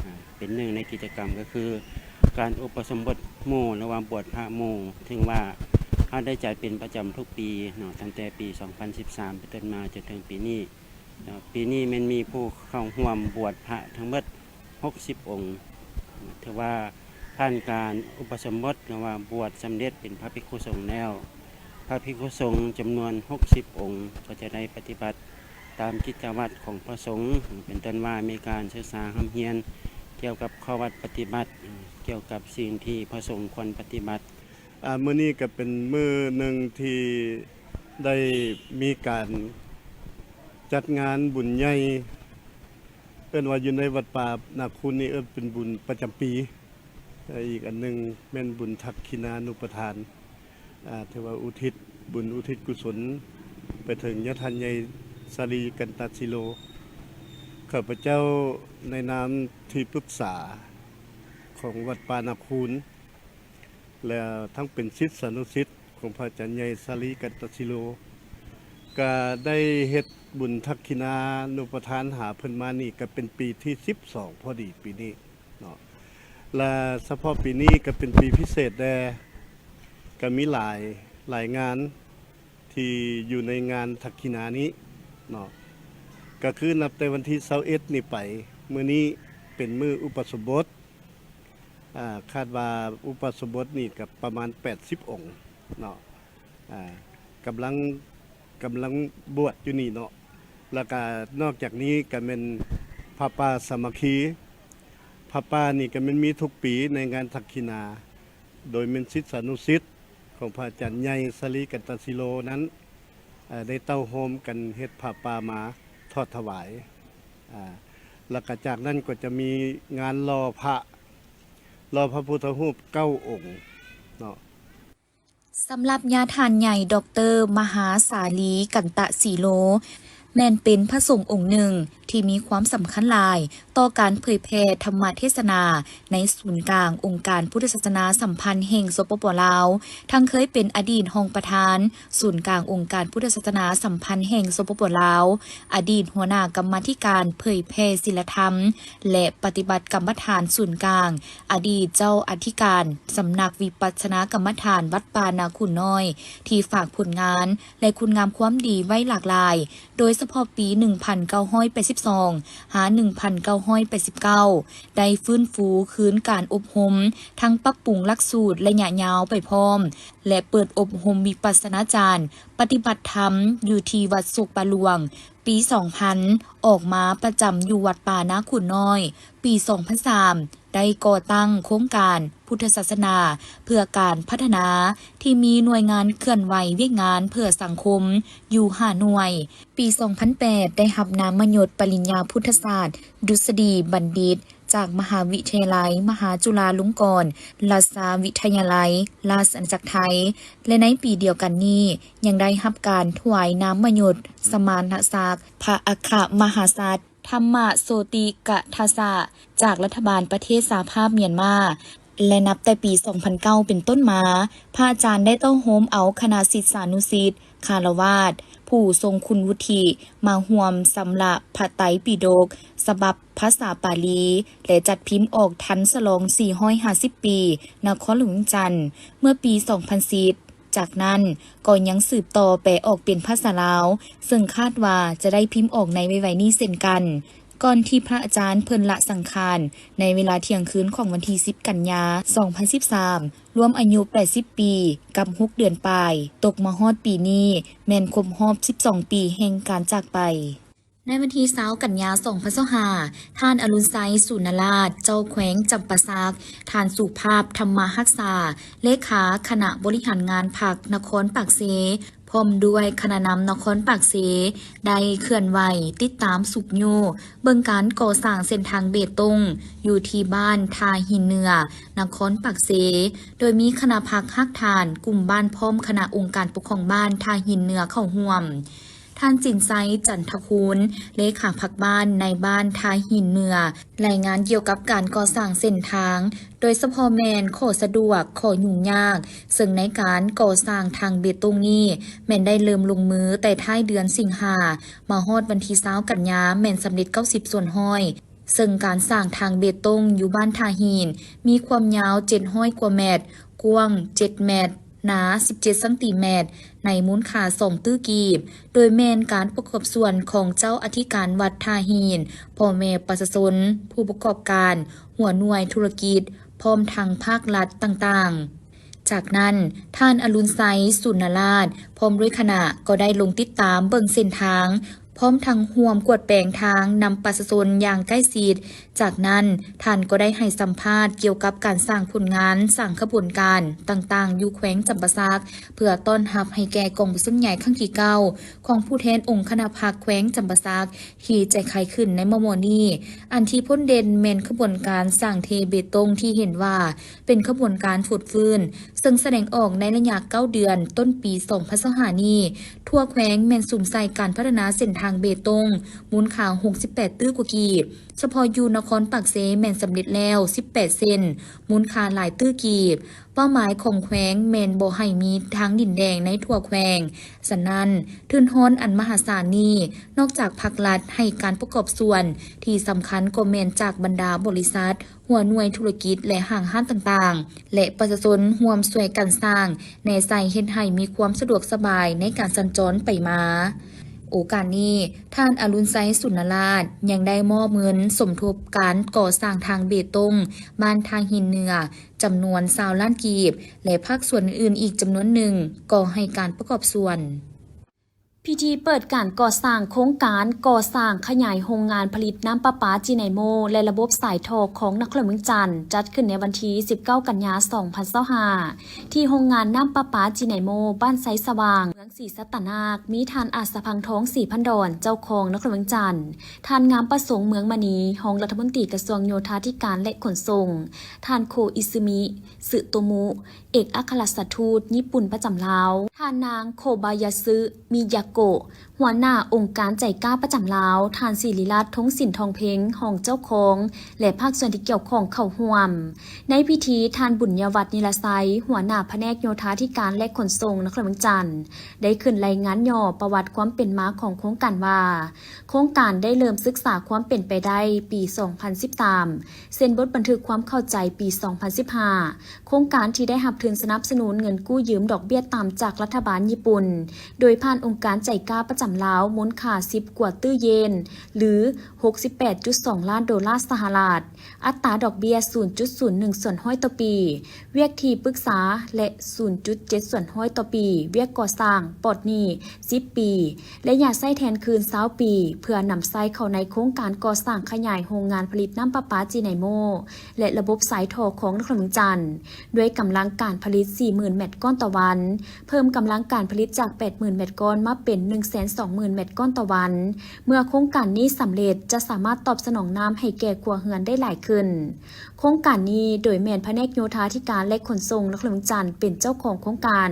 ອາ ເປັນໜຶ່ງໃນກິດຈະກຳກໍຄືການອຸປະສົມບົດໝູ່ ຫຼືວ່າບວດພະໝູ່ ເຊິ່ງວ່າເຮົາໄດ້ຈັດເປັນປະຈຳທຸກປີເນາະ ຕັ້ງແຕ່ປີສອງພັນສິບສາມເປັນຕົ້ນມາຈົນເຖິງປີນີ້ເນາະ. ປີນີ້ແມ່ນມີຜູ້ເຂົ້າຮ່ວມບວດພະທັງໝົດຫົກສິບອົງ ຖືວ່າຜ່ານການອຸປະສົມບົດ ຫຼືວ່າບວດສຳເລັດເປັນພະພິກຂຸສົງແລ້ວ. ພະພິກຂຸສົງຈຳນວນຫົກສິບອົງ ກໍຈະໄດ້ປະຕິບັດຕາມກິດຈະວັດຂອງພະສົງ ເປັນຕົ້ນວ່າມີການສຶກສາຮ່ຳຮຽນກ່ຽວກັບຂໍ້ວັດປະຕິບັດ, ກ່ຽວກັບສິ່ງທີ່ພະສົງຄວນປະຕິບັດ. ອາ ມື້ນີ້ກໍເປັນມື້ໜຶ່ງທີ່ໄດ້ມີການຈັດງານບຸນໃຫຍ່ ເອີ້ນວ່າຢູ່ໃນວັດປ່ານາຄູນນີ້ ເອີ້ນເປັນບຸນປະຈຳປີ. ແລະ ອີກອັນໜຶ່ງແມ່ນບຸນທັກຂິນານຸປະທານ ອາ ຖືວ່າອຸທິດບຸນອຸທິດກຸສົນໄປເຖິງຍາທ່ານໃຫຍ່ສາລີກັນຕະສິໂລ. ຂ້າພະເຈົ້າໃນນາມທີ່ປຶກສາຂອງວັດປ່ານາຄູນ ແລະ ທັງເປັນສິດສານຸສິດຂອງພະອາຈານໃຫຍ່ສາລີກັນຕະສິໂລ ກະໄດ້ເຮັດບຸນທັກຂິນານຸປະທານຫາເພິ່ນມານີ້ ກະເປັນປີທີສິບສອງພໍດີປີນີ້ເນາະ. ລະສະເພາະປີນີ້ກະເປັນປີພິເສດແດ່ ກະມີຫຼາຍ ຫຼາຍງານທີ່ຢູ່ໃນງານທັກຂິນານີ້ເນາະ. ກະຄືນັບແຕ່ວັນທີຊາວເອັດນີ້ໄປ ມື້ນີ້ເປັນມື້ອຸປະສົມບົດ. ອາ ຄາດວ່າອຸປະສົມບົດນີ້ກະປະມານແປດສິບອົງເນາະ. ອາ ກຳລັງ ກຳລັງບວດຢູ່ນີ້ເນາະ. ລະກະນອກຈາກນີ້ກະແມ່ນຜ້າປ່າສາມັກຄີ. ຜ້າປ່ານີ້ກະແມ່ນມີທຸກປີໃນງານທັກຂິນາ. ໂດຍແມ່ນສິດສານຸສິດຂອງພະອາຈານໃຫຍ່ສາລີກັນຕະສີໂລນັ້ນ ເອີ່ ໄດ້ເຕົ້າໂຮມກັນເຮັດຜ້າປ່າມາທອດຖວາຍ. ອາ ແລ້ວກະຈາກນັ້ນກໍຈະມີງານຫຼໍ່ພະ ຫຼໍ່ພະພຸດທະຮູບເກົ້າອົງເນາະ. ສຳລັບຍາທ່ານໃຫຍ່ ດອກເຕີ ມະຫາສາລີ ກັນຕະສີໂລ ແມ່ນເປັນພະສົງອົງໜຶ່ງທີ່ມີຄວາມສຳຄັນຫຼາຍຕໍ່ການເຜີຍແຜ່ທຳມະເທດສະໜາໃນສູນກາງອົງການພຸດທະສາສະໜາສຳພັນແຫ່ງ ສປປ ລາວ, ທັງເຄີຍເປັນອະດີດຮອງປະທານສູນກາງອົງການພຸດທະສາສະໜາສຳພັນແຫ່ງ ສປປ ລາວ, ອະດີດຫົວໜ້າກຳມາທິການເຜີຍແຜ່ສິລະທຳ ແລະ ປະຕິບັດກຳມະຖານສູນກາງ, ອະດີດເຈົ້າອະທິການສຳນັກວິປັດສະນາກຳມະຖານວັດປ່ານາຂຸນນ້ອຍ ທີ່ຝາກຜົນງານ ແລະ ຄຸນງາມຄວາມດີໄວ້ຫຼາກຫຼາຍ, ໂດຍສະເພາະປີໜຶ່ງພັນເກົ້າຮ້ອຍແປດສິບສອງ ຫາ ໜຶ່ງພັນເກົ້າຮ້ອຍແປດສິບເກົ້າ ໄດ້ຟື້ນຟູຄືນການອົບຮົມ, ທັງປັບປຸງຫຼັກສູດໄລຍະຍາວໄປພ້ອມ ແລະ ເປີດອົບຮົມວິປັດສະນາຈານປະຕິບັດທຳຢູ່ທີ່ວັດໂຊກປ່າຫຼວງ, ປີສອງພັນ ອອກມາປະຈຳຢູ່ວັດປ່ານາຂຸນນ້ອຍ, ປີສອງພັນສາມ ໄດ້ກໍ່ຕັ້ງໂຄງການພຸດທະສາສະໜາເພື່ອການພັດທະນາ ທີ່ມີໜ່ວຍງານເຄື່ອນໄຫວວຽກງານເພື່ອສັງຄົມຢູ່ຫ້າໜ່ວຍ. ປີສອງພັນແປດ ໄດ້ຮັບນາມມະຍົດປະລິນຍາພຸດທະສາດ ດຸສະດີບັນດິດ ຈາກມະຫາວິທະຍາໄລມະຫາຈຸລາລົງກອນ ລາຊາວິທະຍາໄລ ລາຊະອານາຈັກໄທ ແລະ ໃນປີດຽວກັນນີ້ ຍັງໄດ້ຮັບການຖວາຍນາມມະຍົດສະມານະສັກ ພະອັກຄະມະຫາສັດ ທຳມະໂຊຕິກະທາສະ ຈາກລັດຖະບານປະເທດສະຫະພາບມຽນມາ ແລະ ນັບແຕ່ປີສອງພັນເກົ້າເປັນຕົ້ນມາ, ພະອາຈານໄດ້ເຕົ້າໂຮມເອົາຄະນະສິດສານຸສິດ, ຄາລະວາດ, ຜູ້ຊົງຄຸນວຸດທິ ມາຮ່ວມຊຳລະພະໄຕປິດົກ ສະບັບພາສາປາລີ ແລະ ຈັດພິມອອກທັນສະຫຼອງສີ່ຮ້ອຍຫ້າສິບປີນະຄອນຫຼວງວຽງຈັນ ເມື່ອປີສອງພັນສິບ. ຈາກນັ້ນກໍຍັງສືບຕໍ່ແປອອກເປັນພາສາລາວ, ເຊິ່ງຄາດວ່າຈະໄດ້ພິມອອກໃນໄວໆນີ້ເຊັ່ນກັນ, ກ່ອນທີ່ພະອາຈານເພິ່ນລະສັງຂານໃນເວລາທ່ຽງຄືນຂອງວັນທີສິບ ກັນຍາ ສອງພັນສິບສາມ ລວມອາຍຸແປດສິບປີກັບຫົກເດືອນປາຍ, ຕົກມາຮອດປີນີ້ແມ່ນຄົບຮອບສິບສອງປີແຫ່ງການຈາກໄປ. ໃນວັນທີຊາວ ກັນຍາ ສອງພັນຊາວຫ້າ ທ່ານ ອະລຸນໄຊ ສູນນະລາດ ເຈົ້າແຂວງຈຳປາສັກ, ທ່ານ ສຸພາບ ທຳມະຮັກສາ ເລຂາຄະນະບໍລິຫານງານພັກນະຄອນປາກເຊ ພ້ອມດ້ວຍຄະນະນຳນະຄອນປາກເຊ ໄດ້ເຄື່ອນໄຫວຕິດຕາມຊຸກຍູ້ເບິ່ງການກໍ່ສ້າງເສັ້ນທາງເບຕົງ ຢູ່ທີ່ບ້ານທ່າຫີນເໜືອ ນະຄອນປາກເຊ, ໂດຍມີຄະນະພັກຮາກຖານກຸ່ມບ້ານພ້ອມຄະນະອົງການປົກຄອງບ້ານທ່າຫີນເໜືອເຂົ້າຮ່ວມ. ທ່ານ ຈິນໄຊ ຈັນທະຄູນ ເລຂາພັກບ້ານໃນບ້ານທ່າຫີນເໜືອ ລາຍງານກ່ຽວກັບການກໍ່ສ້າງເສັ້ນທາງ, ໂດຍສະເພາະແມ່ນຂໍ້ສະດວກ, ຂໍ້ຫຍຸ້ງຍາກ, ເຊິ່ງໃນການກໍ່ສ້າງທາງເບຕົງນີ້ ແມ່ນໄດ້ເລີ່ມລົງມືແຕ່ທ້າຍເດືອນສິງຫາ ມາຮອດວັນທີຊາວ ກັນຍາ ແມ່ນສຳເລັດເກົ້າສິບສ່ວນຮ້ອຍ. ເຊິ່ງການສ້າງທາງເບຕົງຢູ່ບ້ານທ່າຫີນ ມີຄວາມຍາວເຈັດຮ້ອຍກວ່າແມັດ, ກວ້າງເຈັດແມັດ, ໜາສິບເຈັດຊັງຕີແມັດ, ໃນມູນຄ່າສອງຕື້ກີບ, ໂດຍແມ່ນການປະກອບສ່ວນຂອງເຈົ້າອະທິການວັດທ່າຫີນ, ພໍ່ແມ່ປະຊາຊົນ, ຜູ້ປະກອບການ, ຫົວໜ່ວຍທຸລະກິດ, ພ້ອມທັງພາກລັດຕ່າງໆ. ຈາກນັ້ນ, ທ່ານ ອະລຸນໄຊ ສູນນະລາດ ພ້ອມດ້ວຍຄະນະ ກໍໄດ້ລົງຕິດຕາມເບິ່ງເສັ້ນທາງ, ພ້ອມທັງຮ່ວມກວດແປງທາງນຳປະຊາຊົນຢ່າງໃກ້ຊິດ. ຈາກນັ້ນ, ທ່ານກໍໄດ້ໃຫ້ສຳພາດກ່ຽວກັບການສ້າງຜົນງານ, ສ້າງຂະບວນການຕ່າງໆຢູ່ແຂວງຈຳປາສັກ ເພື່ອຕ້ອນຮັບໃຫ້ແກ່ກອງປະຊຸມໃຫຍ່ຄັ້ງທີເກົ້າຂອງຜູ້ແທນອົງຄະນະພັກແຂວງຈຳປາສັກ ທີ່ຈະໄຂຂຶ້ນໃນມໍ່ໆນີ້, ອັນທີ່ພົ້ນເດັ່ນແມ່ນຂະບວນການສ້າງເທເບຕົງທີ່ເຫັນວ່າເປັນຂະບວນການຟົດຟື້ນ, ເຊິ່ງສະແດງອອກໃນໄລຍະເກົ້າເດືອນຕົ້ນປີສອງພັນຊາວຫ້ານີ້, ທົ່ວແຂວງແມ່ນສຸມໃສ່ການພັດທະນາເສັ້ນທາງເບຕົງມູນຄ່າຫົກສິບແປດຕື້ກວ່າກີບ, ສະເພາະຢູ່ນະຄອນປາກເຊແມ່ນສຳເລັດແລ້ວສິບແປດເສັ້ນ, ມູນຄ່າຫຼາຍຕື້ກີບ. ເປົ້າໝາຍຂອງແຂວງແມ່ນບໍ່ໃຫ້ມີທາງດິນແດງໃນທົ່ວແຂວງ. ສະນັ້ນ, ທຶນຮອນອັນມະຫາສານນີ້, ນອກຈາກພາກລັດໃຫ້ການປະກອບສ່ວນ, ທີ່ສຳຄັນກໍແມ່ນຈາກບັນດາບໍລິສັດ, ຫົວໜ່ວຍທຸລະກິດ ແລະ ຫ້າງຮ້ານຕ່າງໆ ແລະ ປະຊາຊົນຮ່ວມຊ່ວຍກັນສ້າງແນໃສ່ ເຮັດໃຫ້ມີຄວາມສະດວກສະບາຍໃນການສັນຈອນໄປມາ. ໂອກາດນີ້, ທ່ານ ອະລຸນໄຊ ສຸນນະລາດ ຍັງໄດ້ມອບເງິນສົມທົບການກໍ່ສ້າງທາງເບຕົງ ບ້ານທ່າຫີນເໜືອ ຈຳນວນຊາວລ້ານກີບ ແລະ ພາກສ່ວນອື່ນໆອີກຈຳນວນໜຶ່ງກໍໃຫ້ການປະກອບສ່ວນ. ພິທີເປີດການກໍ່ສ້າງໂຄງການກໍ່ສ້າງຂະຫຍາຍໂຮງງານຜະລິດນ້ຳປະປາຈີໄນໂມ ແລະ ລະບົບສາຍທໍ່ຂອງນະຄອນຫຼວງວຽງຈັນ ຈັດຂຶ້ນໃນວັນທີສິບເກົ້າ ກັນຍາ ສອງພັນຊາວຫ້າ ທີ່ໂຮງງານນ້ຳປະປາຈີໄນໂມ ບ້ານໄຊສະຫວ່າງ ເມືອງສີສັດຕະນາກ, ມີທ່ານ ອາດສະພັງທອງ ສີພັນດອນ ເຈົ້າຄອງນະຄອນຫຼວງວຽງຈັນ, ທ່ານ ງາມປະສົງ ເມືອງມະນີ ຮອງລັດຖະມົນຕີກະຊວງໂຍທາທິການ ແລະ ຂົນສົ່ງ, ທ່ານ ໂຄອິຊຶມິ ຊຶໂຕມຸ ເອກອັກຄະລັດຖະທູດຍີ່ປຸ່ນປະຈຳລາວ, ທ່ານນາງ ໂຄບາຍາຊຶ ມິຍາໂກະ ຫົວໜ້າອົງການໄຈກາປະຈຳລາວ, ທ່ານ ສິລິລັດ ທົງສິນທອງເພັງ ຮອງເຈົ້າຄອງ ແລະ ພາກສ່ວນທີ່ກ່ຽວຂ້ອງເຂົ້າຮ່ວມ. ໃນພິທີ, ທ່ານ ບຸນຍະວັດ ນິລະໄຊ ຫົວໜ້າພະແນກໂຍທາທິການ ແລະ ຂົນສົ່ງນະຄອນຫຼວງວຽງຈັນ ໄດ້ຂຶ້ນລາຍງານຫຍໍ້ປະຫວັດຄວາມເປັນມາຂອງໂຄງການວ່າ, ໂຄງການໄດ້ເລີ່ມສຶກສາຄວາມເປັນໄປໄດ້ປີສອງພັນສິບສາມ ເຊັນບົດບັນທຶກຄວາມເຂົ້າໃຈປີສອງພັນສິບຫ້າ, ໂຄງການທີ່ໄດ້ຮັບທຶນສະໜັບສະໜູນເງິນກູ້ຢືມດອກເບ້ຍຕ່ຳຈາກລັດຖະບານຍີ່ປຸ່ນ ໂດຍຜ່ານອົງການໄຈກາປະຈຳລາວ ມູນຄ່າສິບກວ່າຕື້ເຢນ ຫຼື ຫົກສິບແປດຈຸດສອງລ້ານໂດລາສະຫະລັດ, ອັດຕາດອກເບ້ຍສູນຈຸດສູນໜຶ່ງສ່ວນຮ້ອຍຕໍ່ປີ, ວຽກທີ່ປຶກສາ ແລະ ສູນຈຸດເຈັດສ່ວນຮ້ອຍຕໍ່ປີ, ວຽກກໍ່ສ້າງປອດໜີ້ສິບປີ, ໄລຍະໃຊ້ແທນຄືນຊາວປີ ເພື່ອນຳໃຊ້ເຂົ້າໃນໂຄງການກໍ່ສ້າງຂະຫຍາຍໂຮງງານຜະລິດນ້ຳປະປາຈີໄນໂມ ແລະ ລະບົບສາຍທໍ່ຂອງນະຄອນຫຼວງວຽງຈັນ ດ້ວຍກຳລັງການຜະລິດສີ່ໝື່ນແມັດກ້ອນຕໍ່ວັນ, ເພີ່ມກຳລັງການຜະລິດຈາກແປດໝື່ນແມັດກ້ອນມາເປັນໜຶ່ງແສນສອງໝື່ນແມັດກ້ອນຕໍ່ວັນ. ເມື່ອໂຄງການນີ້ສຳເລັດ, ຈະສາມາດຕອບສະໜອງນ້ຳໃຫ້ແກ່ຄົວເຮືອນໄດ້ຫຼາຍຂຶ້ນ. ໂຄງການນີ້ໂດຍແມ່ນພະແນກໂຍທາທິການ ແລະ ຂົນສົ່ງນະຄອນຫຼວງວຽງຈັນເປັນເຈົ້າຂອງໂຄງການ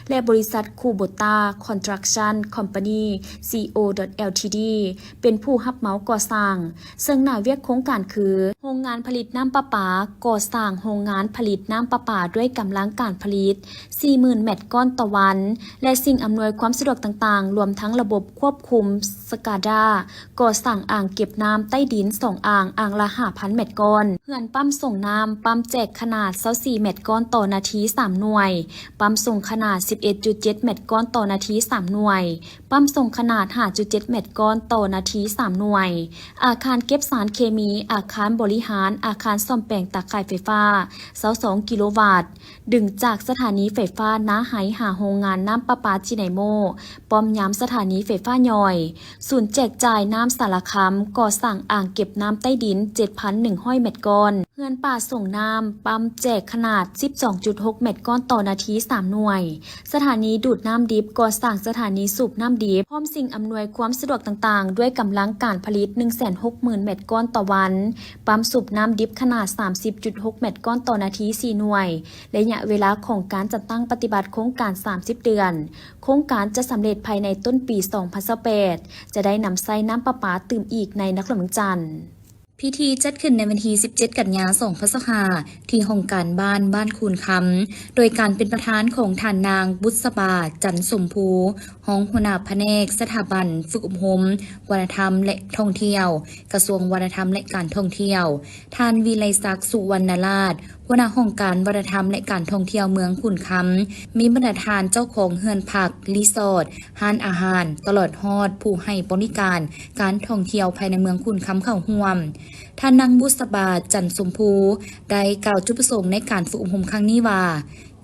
ແລະ ບໍລິສັດ ຄູໂບຕາ ຄອນສະຕຣັກຊັນ ຄອມພານີ ຊີໂອ ແອລທີດີ ເປັນຜູ້ຮັບເໝົາກໍ່ສ້າງ, ເຊິ່ງໜ້າວຽກໂຄງການຄື ໂຮງງານຜະລິດນ້ຳປະປາ, ກໍ່ສ້າງໂຮງງານຜະລິດນ້ຳປະປາດ້ວຍກຳລັງການຜະລິດສີ່ໝື່ນແມັດກ້ອນຕໍ່ວັນ ແລະ ສິ່ງອຳນວຍຄວາມສະດວກຕ່າງໆ, ລວມທັງລະບົບຄວບຄຸມສະກາດາ, ກໍ່ສ້າງອ່າງເກັບນ້ຳໃຕ້ດິນສອງອ່າງ, ອ່າງລະຫ້າພັນແມັດກ້ອນ, ເຮືອນປ້ຳສົ່ງນ້ຳ, ປ້ຳແຈກຂະໜາດຊາວສີ່ແມັດກ້ອນຕໍ່ນາທີສາມໜ່ວຍ, ປ້ຳສົ່ງຂະໜາດສິບເອັດຈຸດເຈັດແມັດກ້ອນຕໍ່ນາທີສາມໜ່ວຍ, ປ້ຳສົ່ງຂະໜາດຫ້າຈຸດເຈັດແມັດກ້ອນຕໍ່ນາທີສາມໜ່ວຍ, ອາຄານເກັບສານເຄມີ, ອາຄານບໍລິຫານ, ອາຄານສ້ອມແປງຕາຂ່າຍໄຟຟ້າຊາວສອງກິໂລວັດ, ດຶງຈາກສະຖານີໄຟຟ້ານາໄຮຫາໂຮງງານນ້ຳປະປາຈີໄນໂມ, ປ້ອມຍາມສະຖານີໄຟຟ້າຍ່ອຍ, ສູນແຈກຈ່າຍນ້ຳສາລະຄຳ, ກໍ່ສ້າງອ່າງເກັບນ້ຳໃຕ້ດິນເຈັດພັນໜຶ່ງຮ້ອຍແມັດກ້ອນ, ເຮືອນປ່າສົ່ງນ້ຳ, ປ້ຳແຈກຂະໜາດສິບສອງຈຸດຫົກແມັດກ້ອນຕໍ່ນາທີສາມໜ່ວຍ, ສະຖານີດູດນ້ຳດິບ, ກໍ່ສ້າງສະຖານີສູບນ້ຳດິບ, ພ້ອມສິ່ງອຳນວຍຄວາມສະດວກຕ່າງໆ ດ້ວຍກຳລັງການຜະລິດໜຶ່ງແສນຫົກໝື່ນແມັດກ້ອນຕໍ່ວັນ, ປ້ຳສູບນ້ຳດິບຂະໜາດສາມສິບຈຸດຫົກແມັດກ້ອນຕໍ່ນາທີສີ່ໜ່ວຍ, ໄລຍະເວລາຂອງການຈັດຕັ້ງປະຕິບັດໂຄງການສາມສິບເດືອນ. ໂຄງການຈະສຳເລັດພາຍໃນຕົ້ນປີສອງພັນຊາວແປດ ຈະໄດ້ນຳໃຊ້ນ້ຳປະປາຕື່ມອີກໃນນະຄອນຫຼວງວຽງຈັນ. ພິທີຈັດຂຶ້ນໃນວັນທີສິບເຈັດ ກັນຍາ ສອງພັນຊາວຫ້າ ທີ່ຫ້ອງການບ້ານ ບ້ານຄູນຄຳ ໂດຍການເປັນປະທານຂອງທ່ານນາງ ບຸດສະບາ ຈັນສົມພູ ຮອງຫົວໜ້າພະແນກສະຖາບັນຝຶກອົບຮົມວັດທະນະທຳ ແລະ ທ່ອງທ່ຽວ ກະຊວງວັດທະນະທຳ ແລະ ການທ່ອງທ່ຽວ, ທ່ານ ວິໄລສັກ ສຸວັນນະລາດ ຫົວໜ້າຫ້ອງການວັດທະນະທຳ ແລະ ການທ່ອງທ່ຽວເມືອງຂຸນຄຳ, ມີບັນດາທ່ານເຈົ້າຂອງເຮືອນພັກ, ຣີສອດ, ຮ້ານອາຫານ, ຕະຫຼອດຮອດຜູ້ໃຫ້ບໍລິການການທ່ອງທ່ຽວພາຍໃນເມືອງຂຸນຄຳເຂົ້າຮ່ວມ. ທ່ານນາງ ບຸດສະບາ ຈັນສົມພູ ໄດ້ກ່າວຈຸດປະສົງໃນການຝຶກອົບຮົມຄັ້ງນີ້ວ່າ,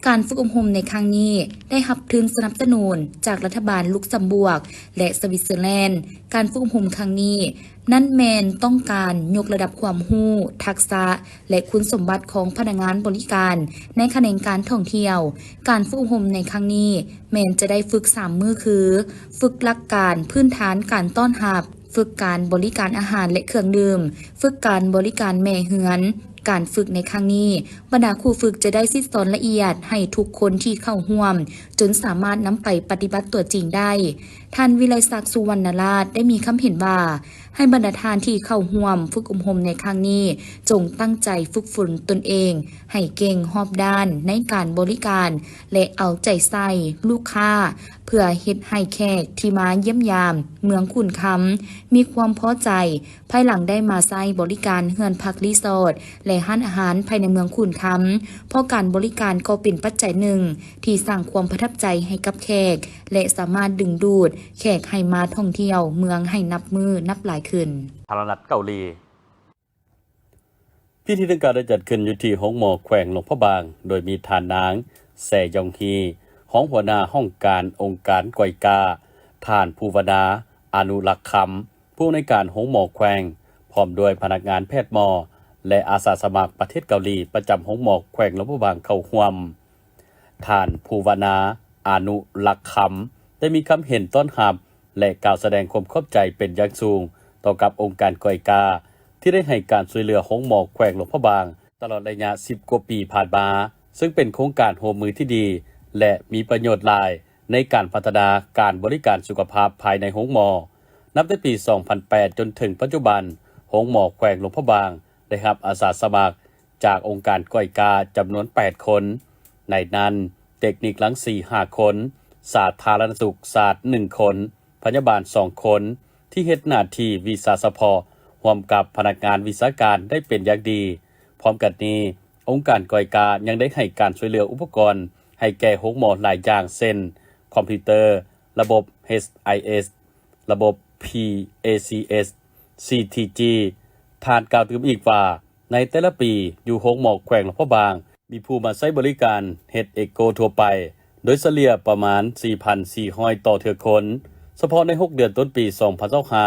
ການຝຶກອົບຮົມໃນຄັ້ງນີ້ໄດ້ຮັບທຶນສະໜັບສະໜູນຈາກລັດຖະບານລຸກຊຳບວກ ແລະ ສະວິດເຊີແລນ. ການຝຶກອົບຮົມຄັ້ງນີ້ ນັ້ນແມ່ນຕ້ອງການຍົກລະດັບຄວາມຮູ້, ທັກສະ ແລະ ຄຸນສົມບັດຂອງພະນັກງານບໍລິການໃນຂະແໜງການທ່ອງທ່ຽວ. ການຝຶກອົບຮົມໃນຄັ້ງນີ້ແມ່ນຈະໄດ້ຝຶກສາມມື້ຄື ຝຶກຫຼັກການພື້ນຖານການຕ້ອນຮັບ, ຝຶກການບໍລິການອາຫານ ແລະ ເຄື່ອງດື່ມ, ຝຶກການບໍລິການແມ່ເຮືອນ. ການຝຶກໃນຄັ້ງນີ້, ບັນດາຄູຝຶກຈະໄດ້ສິດສອນລະອຽດໃຫ້ທຸກຄົນທີ່ເຂົ້າຮ່ວມ ຈົນສາມາດນຳໄປປະຕິບັດຕົວຈິງໄດ້. ທ່ານ ວິໄລສັກ ສຸວັນນະລາດ ໄດ້ມີຄຳເຫັນວ່າ, ໃຫ້ບັນດາທ່ານທີ່ເຂົ້າຮ່ວມຝຶກອົບຮົມໃນຄັ້ງນີ້ ຈົ່ງຕັ້ງໃຈຝຶກຝົນຕົນເອງໃຫ້ເກັ່ງຮອບດ້ານໃນການບໍລິການ ແລະ ເອົາໃຈໃສ່ລູກຄ້າ ເພື່ອເຮັດໃຫ້ແຂກທີ່ມາຢ້ຽມຢາມເມືອງຂຸນຄຳ ມີຄວາມພໍໃຈ ພາຍຫຼັງໄດ້ມາໃຊ້ບໍລິການເຮືອນພັກຣີສອດ ແລະ ຮ້ານອາຫານພາຍໃນເມືອງຂຸນຄຳ, ເພາະການບໍລິການກໍເປັນປັດໄຈໜຶ່ງທີ່ສ້າງຄວາມປະທັບໃຈໃຫ້ກັບແຂກ ແລະ ສາມາດດຶງດູດແຂກໃຫ້ມາທ່ອງທ່ຽວເມືອງໃຫ້ນັບມື້ນັບຫຼາຍຂຶ້ນ. ສາທາລະນະລັດເກົາຫຼີ. ພິທີດັ່ງກ່າວໄດ້ຈັດຂຶ້ນຢູ່ທີ່ໂຮງໝໍແຂວງຫຼວງພະບາງ, ໂດຍມີທ່ານນາງ ແຊຢອງຮີ ຮອງຫົວໜ້າຫ້ອງການອົງການໄກວກາ, ທ່ານ ພູວະນາ ອະນຸລັກຄຳ ຜູ້ອຳນວຍການໂຮງໝໍແຂວງ ພ້ອມດ້ວຍພະນັກງານແພດໝໍ ແລະ ອາສາສະໝັກປະເທດເກົາຫຼີ ປະຈຳໂຮງໝໍແຂວງຫຼວງພະບາງເຂົ້າຮ່ວມ. ທ່ານ ພູວະນາ ອະນຸລັກຄຳ ໄດ້ມີຄຳເຫັນຕ້ອນຮັບ ແລະ ກ່າວສະແດງຄວາມຂອບໃຈເປັນຢ່າງສູງຕໍ່ກັບອົງການກອຍກາ ທີ່ໄດ້ໃຫ້ການຊ່ວຍເຫຼືອໂຮງໝໍແຂວງຫຼວງພະບາງ ຕະຫຼອດໄລຍະສິບກວ່າປີຜ່ານມາ, ເຊິ່ງເປັນໂຄງການຮ່ວມມືທີ່ດີ ແລະ ມີປະໂຫຍດຫຼາຍໃນການພັດທະນາການບໍລິການສຸຂະພາບພາຍໃນໂຮງໝໍ. ນັບແຕ່ປີສອງພັນແປດ ຈົນເຖິງປັດຈຸບັນ, ໂຮງໝໍແຂວງຫຼວງພະບາງ ໄດ້ຮັບອາສາສະໝັກຈາກອົງການກອຍກາຈຳນວນແປດຄົນ, ໃນນັ້ນ ເຕັກນິກລັງສີຫ້າຄົນ, ສາທາລະນະສຸກສາດໜຶ່ງຄົນ, ພະຍາບານສອງຄົນ ທີ່ເຮັດໜ້າທີ່ວິຊາສະເພາະ ຮ່ວມກັບພະນັກງານວິຊາການໄດ້ເປັນຢ່າງດີ. ພ້ອມກັນນີ້, ອົງການກອຍກາຍັງໄດ້ໃຫ້ການຊ່ວຍເຫຼືອອຸປະກອນໃຫ້ແກ່ໂຮງໝໍຫຼາຍຢ່າງ ເຊັ່ນ ຄອມພິວເຕີ, ລະບົບ ເອັດ ໄອ ເອັດ ລະບົບ ພີ ເອ ຊີ ເອັດ ຊີ ທີ ຈີ. ທ່ານກ່າວຕື່ມອີກວ່າ, ໃນແຕ່ລະປີ, ຢູ່ໂຮງໝໍແຂວງຫຼວງພະບາງ ມີຜູ້ມາໃຊ້ບໍລິການເຮັດເອໂກທົ່ວໄປ ໂດຍສະເລ່ຍປະມານສີ່ພັນສີ່ຮ້ອຍຕໍ່ເທື່ອຄົນ. ສະເພາະໃນຫົກເດືອນຕົ້ນປີສອງພັນຊາວຫ້າ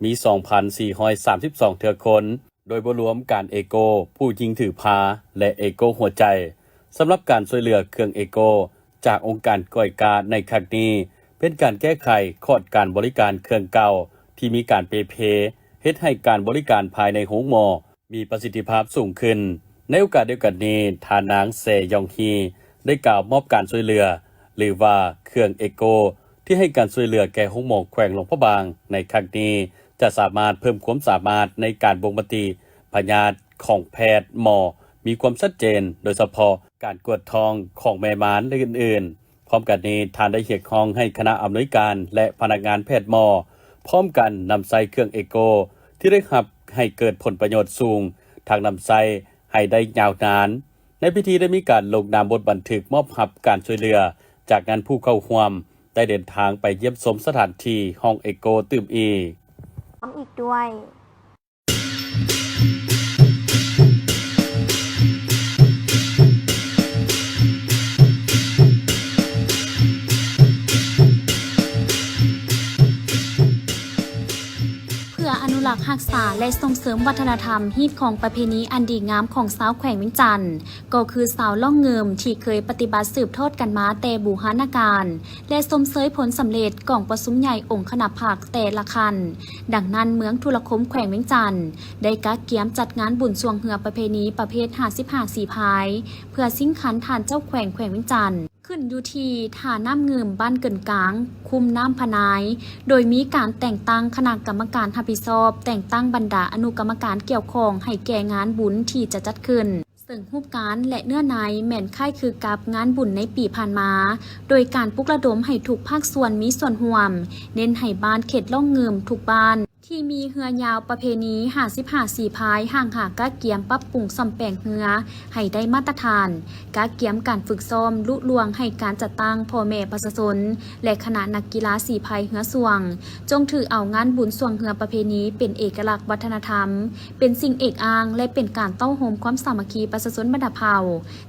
ມີສອງພັນສີ່ຮ້ອຍສາມສິບສອງເທື່ອຄົນ, ໂດຍບໍ່ລວມການເອໂກຜູ້ຍິງຖືພາ ແລະ ເອໂກຫົວໃຈ. ສຳລັບການຊ່ວຍເຫຼືອເຄື່ອງເອໂກຈາກອົງການກອຍກາໃນຄັ້ງນີ້ ເປັນການແກ້ໄຂຂອດການບໍລິການເຄື່ອງເກົ່າທີ່ມີການເປ່ເພ, ເຮັດໃຫ້ການບໍລິການພາຍໃນໂຮງໝໍ ມີປະສິດທິພາບສູງຂຶ້ນ. ໃນໂອກາດດຽວກັນນີ້, ທ່ານນາງ ແຊ ຢອງຮີ ໄດ້ກ່າວມອບການຊ່ວຍເຫຼືອ ຫຼືວ່າເຄື່ອງເອໂກ ທີ່ໃຫ້ການຊ່ວຍເຫຼືອແກ່ໂຮງໝໍແຂວງຫຼວງພະບາງໃນຄັ້ງນີ້ ຈະສາມາດເພີ່ມຄວາມສາມາດໃນການບົ່ງມະຕິພະຍາດຂອງແພດໝໍ ມີຄວາມຊັດເຈນ, ໂດຍສະເພາະການກວດທ້ອງຂອງແມ່ມານ ແລະ ອື່ນໆ. ພ້ອມກັນນີ້, ທ່ານໄດ້ຮຽກຮ້ອງໃຫ້ຄະນະອຳນວຍການ ແລະ ພະນັກງານແພດໝໍ ພ້ອມກັນນຳໃຊ້ເຄື່ອງເອໂກ ທີ່ໄດ້ຮັບໃຫ້ເກີດຜົນປະໂຫຍດສູງ, ທັງນຳໃຊ້ໃຫ້ໄດ້ຍາວນານ. ໃນພິທີໄດ້ມີການລົງນາມບົດບັນທຶກມອບຮັບການຊ່ວຍເຫຼືອ, ຈາກນັ້ນຜູ້ເຂົ້າຮ່ວມໄດ້ເດີນທາງໄປຢ້ຽມຊົມສະຖານທີ່ຫ້ອງເອໂກຕື່ມອີກ. ພ້ອມອີກດ້ວຍ. ເພື່ອອະນຸລັກຮັກສາ ແລະ ສົ່ງເສີມວັດທະນະທຳ, ຮີດຄອງປະເພນີອັນດີງາມຂອງຊາວແຂວງວຽງຈັນ ກໍຄືຊາວລ້ອງເງິ່ມທີ່ເຄີຍປະຕິບັດສືບທອດກັນມາແຕ່ບູຮານະການ ແລະ ຊົມເຊີຍຜົນສຳເລັດກອງປະຊຸມໃຫຍ່ອົງຄະນະພັກແຕ່ລະຂັ້ນ. ດັ່ງນັ້ນ, ເມືອງທຸລະຄົມແຂວງວຽງຈັນ ໄດ້ກະກຽມຈັດງານບຸນຊ່ວງເຮືອປະເພນີປະເພດຫ້າສິບຫ້າສີພາຍ ເພື່ອຊິງຄັນທ່ານເຈົ້າແຂວງແຂວງວຽງຈັນ ຂຶ້ນຢູ່ທີ່ທ່ານ້ຳງື່ມບ້ານເກີນກາງ, ຄຸ້ມນ້ຳພະນາຍ, ໂດຍມີການແຕ່ງຕັ້ງຄະນະກຳມະການຮັບຜິດຊອບ, ແຕ່ງຕັ້ງບັນດາອະນຸກຳມະການກ່ຽວຂ້ອງໃຫ້ແກ່ງານບຸນທີ່ຈະຈັດຂຶ້ນ. ເຊິ່ງຮູບການ ແລະ ເນື້ອໃນແມ່ນຄ້າຍຄືກັບງານບຸນໃນປີຜ່ານມາ, ໂດຍການປຸກລະດົມໃຫ້ທຸກພາກສ່ວນມີສ່ວນຮ່ວມ, ເນັ້ນໃຫ້ບ້ານເຂດລ້ອງງື່ມທຸກບ້ານ ທີ່ມີເຮືອຍາວປະເພນີຫ້າສິບຫ້າສີພາຍ ຮ່າງຫາກະກຽມປັບປຸງສ້ອມແປງເຮືອໃຫ້ໄດ້ມາດຕະຖານ, ກະກຽມການຝຶກຊ້ອມລຸລ່ວງໃຫ້ການຈັດຕັ້ງພໍ່ແມ່ປະຊາຊົນ ແລະ ຄະນະນັກກິລາສີພາຍເຮືອຊ່ວງ ຈົ່ງຖືເອົາງານບຸນຊ່ວງເຮືອປະເພນີເປັນເອກະລັກວັດທະນະທຳ, ເປັນສິ່ງເອກອ້າງ ແລະ ເປັນການເຕົ້າໂຮມຄວາມສາມັກຄີປະຊາຊົນບັນດາເຜົ່າ,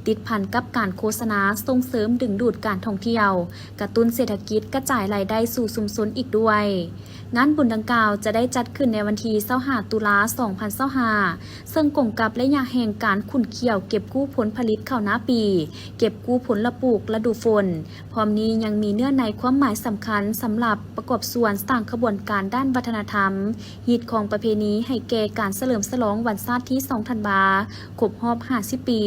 ຕິດພັນກັບການໂຄສະນາ, ສົ່ງເສີມດຶງດູດການທ່ອງທ່ຽວ, ກະຕຸ້ນເສດຖະກິດ, ກະຈາຍລາຍໄດ້ສູ່ຊຸມຊົນອີກດ້ວຍ. ງານບຸນດັ່ງກ່າວຈະໄດ້ຈັດຂຶ້ນໃນວັນທີຊາວຫ້າຕຸລາສອງພັນຊາວຫ້າ ເຊິ່ງກົງກັບໄລຍະແຫ່ງການຂຸ້ນຂ້ຽວເກັບກູ້ຜົນຜະລິດເຂົ້ານາປີ, ເກັບກູ້ຜົນລະປູກລະດູຝົນ. ພ້ອມນີ້ຍັງມີເນື້ອໃນຄວາມໝາຍສຳຄັນສຳລັບປະກອບສ່ວນສ້າງຂະບວນການດ້ານວັດທະນະທຳ, ຮີດຄອງປະເພນີໃຫ້ແກ່ການສະເຫຼີມສະຫຼອງວັນຊາດທີສອງທັນວາ ຄົບຮອບຫ້າສິບປີ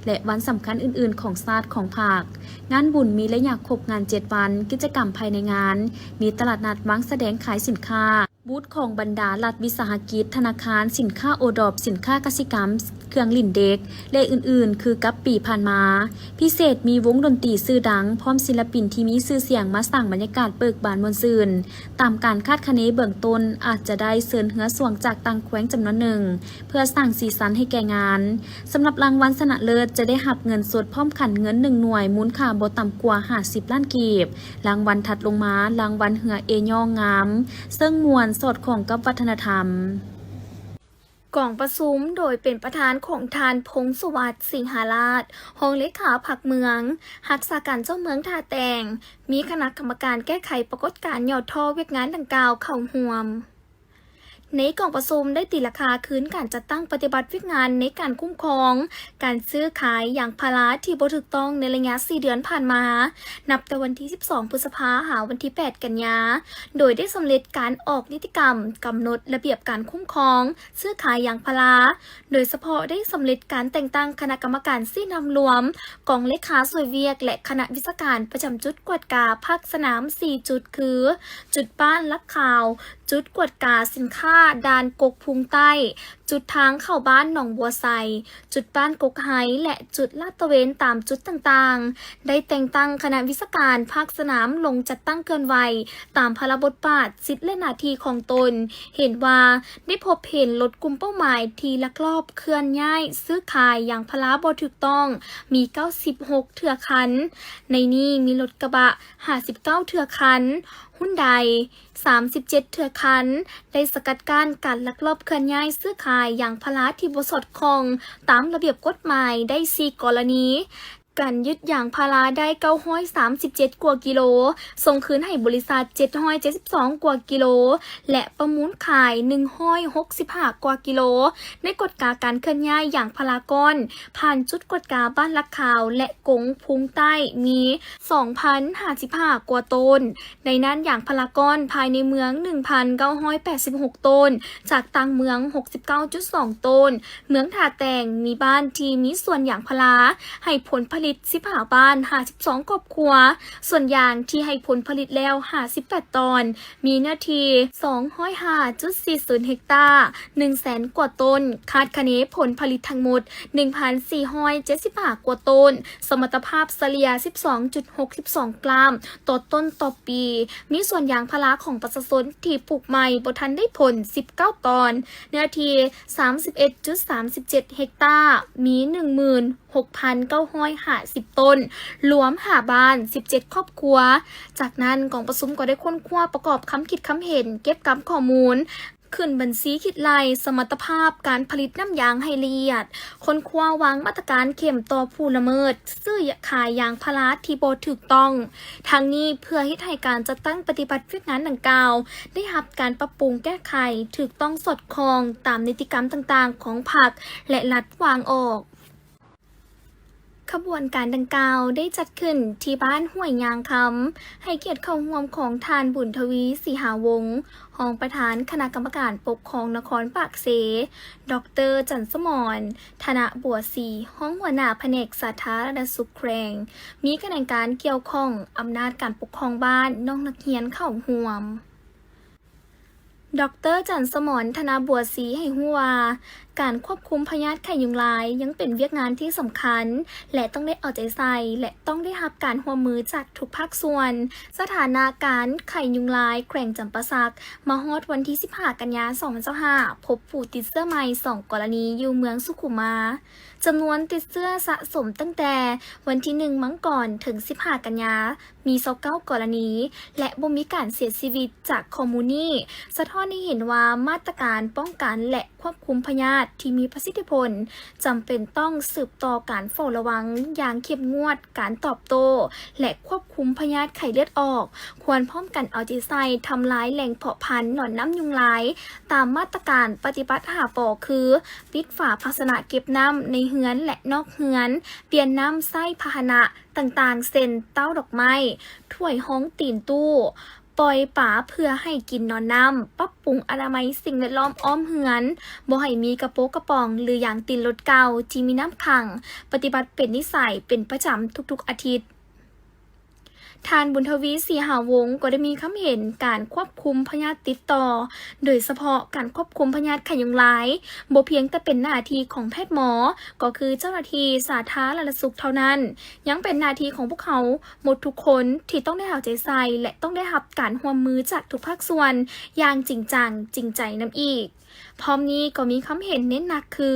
ແລະ ວັນສຳຄັນອື່ນໆຂອງຊາດຂອງພັກ. ງານບຸນມີໄລຍະຄົບງານເຈັດວັນ, ກິດຈະກຳພາຍໃນງານ ມີຕະຫຼາດນັດວາງສະແດງຂາຍສິນຄ້າ, ບູດຂອງບັນດາລັດວິສາຫະກິດ, ທະນາຄານ, ສິນຄ້າໂອດອບ, ສິນຄ້າກະສິກຳ, ເຄື່ອງຫຼິ້ນເດັກ ແລະ ອື່ນໆ ຄືກັບປີຜ່ານມາ. ພິເສດມີວົງດົນຕີຊື່ດັງ ພ້ອມສິນລະປິນທີ່ມີຊື່ສຽງມາສ້າງບັນຍາກາດເບີກບານມ່ວນຊື່ນ. ຕາມການຄາດຄະເນເບື້ອງຕົ້ນ ອາດຈະໄດ້ເຊີນເຮືອຊ່ວງຈາກຕ່າງແຂວງຈຳນວນໜຶ່ງ ເພື່ອສ້າງສີສັນໃຫ້ແກ່ງານ. ສຳລັບລາງວັນຊະນະເລີດຈະໄດ້ຮັບເງິນສົດພ້ອມຂັນເງິນໜຶ່ງໜ່ວຍ ມູນຄ່າບໍ່ຕ່ຳກວ່າຫ້າສິບລ້ານກີບ. ລາງວັນຖັດລົງມາ, ລາງວັນເຮືອເອຍ້ອງງາມ, ເຊິ່ງມ່ວນ, ສອດຄ່ອງກັບວັດທະນະທຳ. ກອງປະຊຸມໂດຍເປັນປະທານຂອງທ່ານ ພົງສະຫວັດ ສິງຫາລາດ ຮອງເລຂາພັກເມືອງ, ຮັກສາການເຈົ້າເມືອງທ່າແຕງ, ມີຄະນະກຳມະການແກ້ໄຂປາກົດການຫຍໍ້ທໍ້ວຽກງານດັ່ງກ່າວເຂົ້າຮ່ວມ. ໃນກອງປະຊຸມໄດ້ຕີລາຄາຄືນການຈັດຕັ້ງປະຕິບັດວຽກງານໃນການຄຸ້ມຄອງການຊື້ຂາຍຢາງພາລາທີ່ບໍ່ຖືກຕ້ອງໃນໄລຍະສີ່ເດືອນຜ່ານມາ, ນັບແຕ່ວັນທີສິບສອງ ພຶດສະພາ ຫາວັນທີແປດ ກັນຍາ, ໂດຍໄດ້ສຳເລັດການອອກນິຕິກຳກຳນົດລະບຽບການຄຸ້ມຄອງຊື້ຂາຍຢາງພາລາ, ໂດຍສະເພາະໄດ້ສຳເລັດການແຕ່ງຕັ້ງຄະນະກຳມະການຊີ້ນຳລວມ, ກອງເລຂາຊ່ວຍວຽກ ແລະ ຄະນະວິຊາການປະຈຳຈຸດກວດກາພາກສະໜາມສີ່ຈຸດ ຄື ຈຸດບ້ານຫຼັກຂາວ, ຈຸດກວດກາສິນຄ້າດ່ານກົກພຸງໃຕ້, ຈຸດທາງເຂົ້າບ້ານໜອງບົວໄຊ, ຈຸດບ້ານກົກໄຮ ແລະ ຈຸດລາດຕະເວນຕາມຈຸດຕ່າງໆ, ໄດ້ແຕ່ງຕັ້ງຄະນະວິຊາການພາກສະໜາມລົງຈັດຕັ້ງເຄື່ອນໄຫວຕາມພາລະບົດບາດ, ສິດ ແລະ ໜ້າທີ່ຂອງຕົນ. ເຫັນວ່າໄດ້ພົບເຫັນລົດກຸ່ມເປົ້າໝາຍທີ່ລັກລອບເຄື່ອນຍ້າຍຊື້ຂາຍຢາງພາລາບໍ່ຖືກຕ້ອງມີເກົ້າສິບຫົກເທື່ອຄັນ, ໃນນີ້ມີລົດກະບະຫ້າສິບເກົ້າເທື່ອຄັນ, ຮຸນໄດສາມສິບເຈັດເທື່ອຄັນ, ໄດ້ສະກັດກັ້ນການລັກລອບເຄື່ອນຍ້າຍຊື້ຂາຍຢາງພາລາທີ່ບໍ່ສອດຄ່ອງຕາມລະບຽບກົດໝາຍໄດ້ສີ່ກໍລະນີ, ການຍຶດຢາງພາລາໄດ້ເກົ້າຮ້ອຍສາມສິບເຈັດກວ່າກິໂລ, ສົ່ງຄືນໃຫ້ບໍລິສັດເຈັດຮ້ອຍເຈັດສິບສອງກວ່າກິໂລ ແລະ ປະມູນຂາຍໜຶ່ງຮ້ອຍຫົກສິບຫ້າກວ່າກິໂລ. ໃນກວດກາການເຄື່ອນຍ້າຍຢາງພາລາກ້ອນ ຜ່ານຈຸດກວດກາບ້ານຫຼັກຂາວ ແລະ ກົງພຸງໃຕ້ ມີສອງພັນຫ້າສິບຫ້າກວ່າໂຕນ, ໃນນັ້ນຢາງພາລາກ້ອນພາຍໃນເມືອງໜຶ່ງພັນເກົ້າຮ້ອຍແປດສິບຫົກໂຕນ, ຈາກຕ່າງເມືອງຫົກສິບເກົ້າຈຸດສອງໂຕນ. ເມືອງທ່າແຕງມີບ້ານທີ່ມີສວນຢາງພາລາໃຫ້ຜົນຜະລິດສິບຫ້າບ້ານ ຫ້າສິບສອງຄອບຄົວ, ສວນຢາງທີ່ໃຫ້ຜົນຜະລິດແລ້ວຫ້າສິບແປດຕອນ, ມີເນື້ອທີ່ສອງຮ້ອຍຫ້າຈຸດສີ່ສູນເຮັກຕາ, ໜຶ່ງແສນກວ່າຕົ້ນ, ຄາດຄະເນຜົນຜະລິດທັງໝົດໜຶ່ງພັນສີ່ຮ້ອຍເຈັດສິບຫ້າກວ່າຕົ້ນ, ສະມັດຕະພາບສະເລ່ຍສິບສອງຈຸດຫົກສິບສອງກຣາມຕໍ່ຕົ້ນຕໍ່ປີ, ມີສວນຢາງພາລາຂອງປະຊາຊົນທີ່ປູກໃໝ່ບໍ່ທັນໄດ້ຜົນສິບເກົ້າຕອນ, ເນື້ອທີ່ສາມສິບເອັດຈຸດສາມສິບເຈັດເຮັກຕາ, ມີໜຶ່ງໝື່ນ ຫົກພັນເກົ້າຮ້ອຍຫ້າສິບຕົ້ນ, ລວມຫ້າບ້ານ ສິບເຈັດຄອບຄົວ. ຈາກນັ້ນກອງປະຊຸມກໍໄດ້ຄົ້ນຄວ້າປະກອບຄຳຄິດຄຳເຫັນ, ເກັບກຳຂໍ້ມູນ, ຂຶ້ນບັນຊີຄິດໄລ່ສະມັດຕະພາບການຜະລິດນ້ຳຢາງໃຫ້ລະອຽດ, ຄົ້ນຄວ້າວາງມາດຕະການເຂັ້ມຕໍ່ຜູ້ລະເມີດຊື້ຂາຍຢາງພາລາທີ່ບໍ່ຖືກຕ້ອງ. ທັງນີ້ເພື່ອເຮັດໃຫ້ການຈັດຕັ້ງປະຕິບັດວຽກງານດັ່ງກ່າວໄດ້ຮັບການປັບປຸງແກ້ໄຂ, ຖືກຕ້ອງສອດຄ່ອງຕາມນິຕິກຳຕ່າງໆຂອງພັກ ແລະ ລັດວາງອອກ. ຂະບວນການດັ່ງກ່າວໄດ້ຈັດຂຶ້ນທີ່ບ້ານຫ້ວຍຍາງຄຳ, ໃຫ້ກຽດເຂົ້າຮ່ວມຂອງທ່ານ ບຸນທະວີ ສີຫາວົງ, ຮອງປະທານຄະນະກຳມະການປົກຄອງນະຄອນປາກເຊ, ດອກເຕີ ຈັນສະໝອນ ທະນະບົວສີ, ຮອງຫົວໜ້າພະແນກສາທາລະນະສຸກແຂວງ, ມີຂະແໜງການກ່ຽວຂ້ອງ, ອຳນາດການປົກຄອງບ້ານ, ນ້ອງນັກຮຽນເຂົ້າຮ່ວມ. ດອກເຕີ ຈັນສະໝອນ ທະນະບົວສີ ໃຫ້ຮູ້ວ່າ ການຄວບຄຸມພະຍາດໄຂ້ຍຸງລາຍຍັງເປັນວຽກງານທີ່ສຳຄັນ ແລະ ຕ້ອງໄດ້ເອົາໃຈໃສ່ ແລະ ຕ້ອງໄດ້ຮັບການຮ່ວມມືຈາກທຸກພາກສ່ວນ. ສະຖານະການໄຂ້ຍຸງລາຍແຂວງຈຳປາສັກ ມາຮອດວັນທີສິບຫ້າ ກັນຍາ ສອງພັນຊາວຫ້າ ພົບຜູ້ຕິດເຊື້ອໃໝ່ສອງກໍລະນີຢູ່ເມືອງສຸຂຸມມາ. ຈຳນວນຕິດເຊື້ອສະສົມຕັ້ງແຕ່ວັນທີໜຶ່ງ ມັງກອນ ເຖິງ ສິບຫ້າ ກັນຍາ ມີ ຊາວເກົ້າ ກໍລະນີ ແລະ ບໍ່ມີການເສຍຊີວິດ. ຈາກຂໍ້ມູນນີ້ ສະທ້ອນໃຫ້ເຫັນວ່າ ມາດຕະການປ້ອງກັນ ແລະ ຄວບຄຸມພະຍາດທີ່ມີປະສິດທິຜົນ ຈຳເປັນຕ້ອງສືບຕໍ່ການເຝົ້າລະວັງຢ່າງເຂັ້ມງວດ, ການຕອບໂຕ້ ແລະ ຄວບຄຸມພະຍາດໄຂ້ເລືອດອອກ ຄວນພ້ອມກັນເອົາໃຈໃສ່ທຳລາຍແຫຼ່ງເພາະພັນໜອນນ້ຳຍຸງລາຍ ຕາມມາດຕະການປະຕິບັດ ຫ້າ ປ ຄື ປິດຝາພາຊະນະເກັບນ້ຳໃນເຮືອນ ແລະ ນອກເຮືອນ, ປ່ຽນນ້ຳໃຊ້ພາຫະນະຕ່າງໆ ເຊັ່ນ ເຕົ້າດອກໄມ້, ຖ້ວຍຮອງຕີນຕູ້, ປ່ອຍປາເພື່ອໃຫ້ກິນໜອນນ້ຳ, ປັບປຸງອະນາໄມສິ່ງແວດລ້ອມອ້ອມເຮືອນ, ບໍ່ໃຫ້ມີກະໂປກະປ໋ອງ ຫຼື ຢາງຕີນລົດເກົ່າທີ່ມີນ້ຳຂັງ, ປະຕິບັດເປັນນິໄສເປັນປະຈຳທຸກໆອາທິດ. ທ່ານ ບຸນທະວີ ສີຫາວົງ ກໍໄດ້ມີຄຳເຫັນການຄວບຄຸມພະຍາດຕິດຕໍ່, ໂດຍສະເພາະການຄວບຄຸມພະຍາດໄຂ້ຍຸງລາຍ ບໍ່ພຽງແຕ່ເປັນໜ້າທີ່ຂອງແພດໝໍ, ກໍຄືເຈົ້າໜ້າທີ່ສາທາລະນະສຸກເທົ່ານັ້ນ, ຍັງເປັນໜ້າທີ່ຂອງພວກເຮົາໝົດທຸກຄົນທີ່ຕ້ອງໄດ້ເອົາໃຈໃສ່ ແລະ ຕ້ອງໄດ້ຮັບການຮ່ວມມືຈາກທຸກພາກສ່ວນຢ່າງຈິງຈັງຈິງໃຈນຳອີກ. ພ້ອມນີ້ກໍມີຄຳເຫັນເນັ້ນໜັກຄື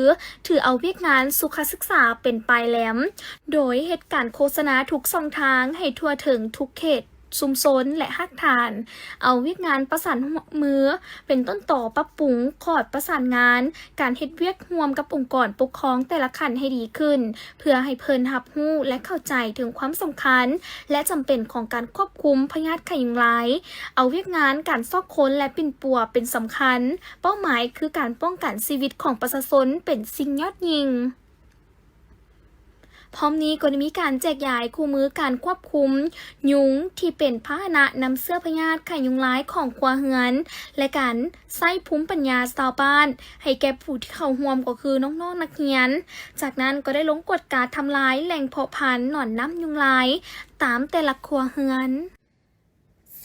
ຖືເອົາວຽກງານສຸຂະສຶກສາເປັນປາຍແຫຼມ, ໂດຍເຮັດການໂຄສະນາທຸກຊ່ອງທາງໃຫ້ທົ່ວເຖິງທຸກເຂດ ຊຸມຊົນ ແລະ ຮາກຖານ, ເອົາວຽກງານປະສານຮ່ວມມື ເປັນຕົ້ນຕໍປັບປຸງຂອດປະສານງານ, ການເຮັດວຽກຮ່ວມກັບອົງກອນປົກຄອງແຕ່ລະຂັ້ນໃຫ້ດີຂຶ້ນ, ເພື່ອໃຫ້ເພິ່ນຮັບຮູ້ ແລະ ເຂົ້າໃຈເຖິງຄວາມສຳຄັນ ແລະ ຈຳເປັນຂອງການຄວບຄຸມພະຍາດໄຂ້ຍຸງລາຍ, ເອົາວຽກງານການຊອກຄົ້ນ ແລະ ປິ່ນປົວເປັນສຳຄັນ, ເປົ້າໝາຍຄືການປ້ອງກັນຊີວິດຂອງປະຊາຊົນເປັນສິ່ງຍອດຍິ່ງ. ພ້ອມນີ້ກໍໄດ້ມີການແຈກຢາຍຄູ່ມືການຄວບຄຸມຍຸງທີ່ເປັນພາຫະນະນຳເຊື້ອພະຍາດໄຂ້ຍຸງລາຍຂອງຄົວເຮືອນ ແລະ ການໃຊ້ພູມປັນຍາຊາວບ້ານໃຫ້ແກ່ຜູ້ທີ່ເຂົ້າຮ່ວມກໍຄືນ້ອງໆນັກຮຽນ. ຈາກນັ້ນກໍໄດ້ລົງກວດກາທຳລາຍແຫຼ່ງເພາະພັນໜອນນ້ຳຍຸງລາຍຕາມແຕ່ລະຄົວເຮືອນ.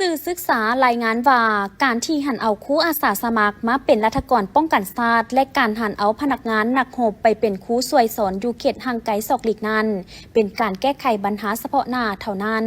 ສື່ສຶກສາລາຍງານວ່າ ການທີ່ຫັນເອົາຄູອາສາສະໝັກມາເປັນລັດຖະກອນປ້ອງກັນຊາດ ແລະ ການຫັນເອົາພະນັກງານນັກຮົບໄປເປັນຄູຊ່ວຍສອນຢູ່ເຂດຫ່າງໄກສອກຫຼີກນັ້ນ ເປັນການແກ້ໄຂບັນຫາສະເພາະໜ້າເທົ່ານັ້ນ.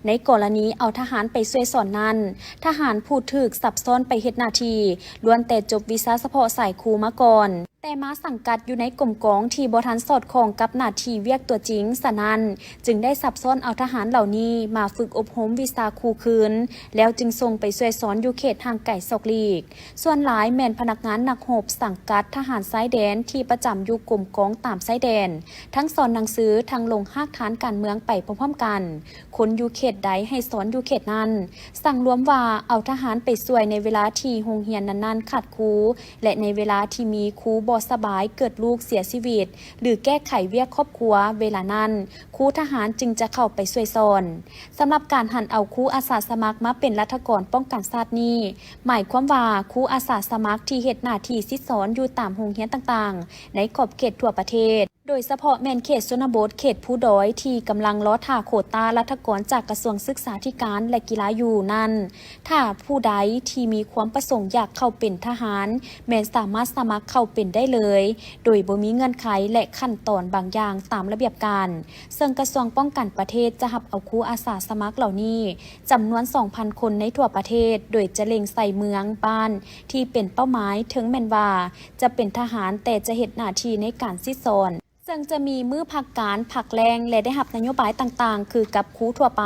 ໃນກໍລະນີເອົາທະຫານໄປຊ່ວຍສອນນັ້ນ, ທະຫານຜູ້ຖືກສັບຊ້ອນໄປເຮັດໜ້າທີ່ ລ້ວນແຕ່ຈົບວິຊາສະເພາະສາຍຄູມາກ່ອນ. ແຕ່ມາສັງກັດຢູ່ໃນກົມກອງທີ່ບໍ່ທັນສອດຄ່ອງກັບໜ້າທີ່ວຽກຕົວຈິງ, ສະນັ້ນຈຶ່ງໄດ້ສັບຊ້ອນເອົາທະຫານເຫຼົ່ານີ້ມາຝຶກອົບຮົມວິຊາຄູຄືນ, ແລ້ວຈຶ່ງສົ່ງໄປຊ່ວຍສອນຢູ່ເຂດຫ່າງໄກສອກຫຼີກ. ສ່ວນຫຼາຍແມ່ນພະນັກງານນັກຮົບສັງກັດທະຫານຊາຍແດນທີ່ປະຈຳຢູ່ກົມກອງຕາມຊາຍແດນ, ທັງສອນໜັງສື, ທັງລົງຮາກຖານການເມືອງໄປພ້ອມໆກັນ. ຄົນຢູ່ເຂດໃດໃຫ້ສອນຢູ່ເຂດນັ້ນ. ສັງລວມວ່າເອົາທະຫານໄປຊ່ວຍໃນເວລາທີ່ໂຮງຮຽນນັ້ນໆຂາດຄູ ແລະ ໃນເວລາທີ່ມີຄູບໍ່ສະບາຍ, ເກີດລູກເສຍຊີວິດ ຫຼື ແກ້ໄຂວຽກຄອບຄົວ, ເວລານັ້ນຄູທະຫານຈຶ່ງຈະເຂົ້າໄປຊ່ວຍສອນ. ສຳລັບການຫັນເອົາຄູອາສາສະໝັກມາເປັນລັດຖະກອນປ້ອງກັນຊາດນີ້ ໝາຍຄວາມວ່າຄູອາສາສະໝັກທີ່ເຮັດໜ້າທີ່ສິດສອນຢູ່ຕາມໂຮງຮຽນຕ່າງໆ ໃນຂອບເຂດທົ່ວປະເທດ, ໂດຍສະເພາະແມ່ນເຂດຊົນນະບົດ, ເຂດພູດອຍ ທີ່ກຳລັງລໍຖ້າໂຄຕາລັດຖະກອນຈາກກະຊວງສຶກສາທິການ ແລະ ກິລາຢູ່ນັ້ນ, ຖ້າຜູ້ໃດທີ່ມີຄວາມປະສົງຢາກເຂົ້າເປັນທະຫານ ແມ່ນສາມາດສະໝັກເຂົ້າເປັນໄດ້ເລີຍ ໂດຍບໍ່ມີເງື່ອນໄຂ ແລະ ຂັ້ນຕອນບາງຢ່າງຕາມລະບຽບການ. ເຊິ່ງກະຊວງປ້ອງກັນປະເທດຈະຮັບເອົາຄູອາສາສະໝັກເຫຼົ່ານີ້ ຈຳນວນສອງພັນຄົນໃນທົ່ວປະເທດ, ໂດຍຈະເລັງໃສ່ເມືອງ, ບ້ານທີ່ເປັນເປົ້າໝາຍ, ເຖິງແມ່ນວ່າຈະເປັນທະຫານ, ແຕ່ຈະເຮັດໜ້າທີ່ໃນການສິດສອນ, ເຊິ່ງຈະມີມື້ພັກການ, ພັກແລ້ງ ແລະ ໄດ້ຮັບນະໂຍບາຍຕ່າງໆ ຄືກັບຄູທົ່ວໄປ.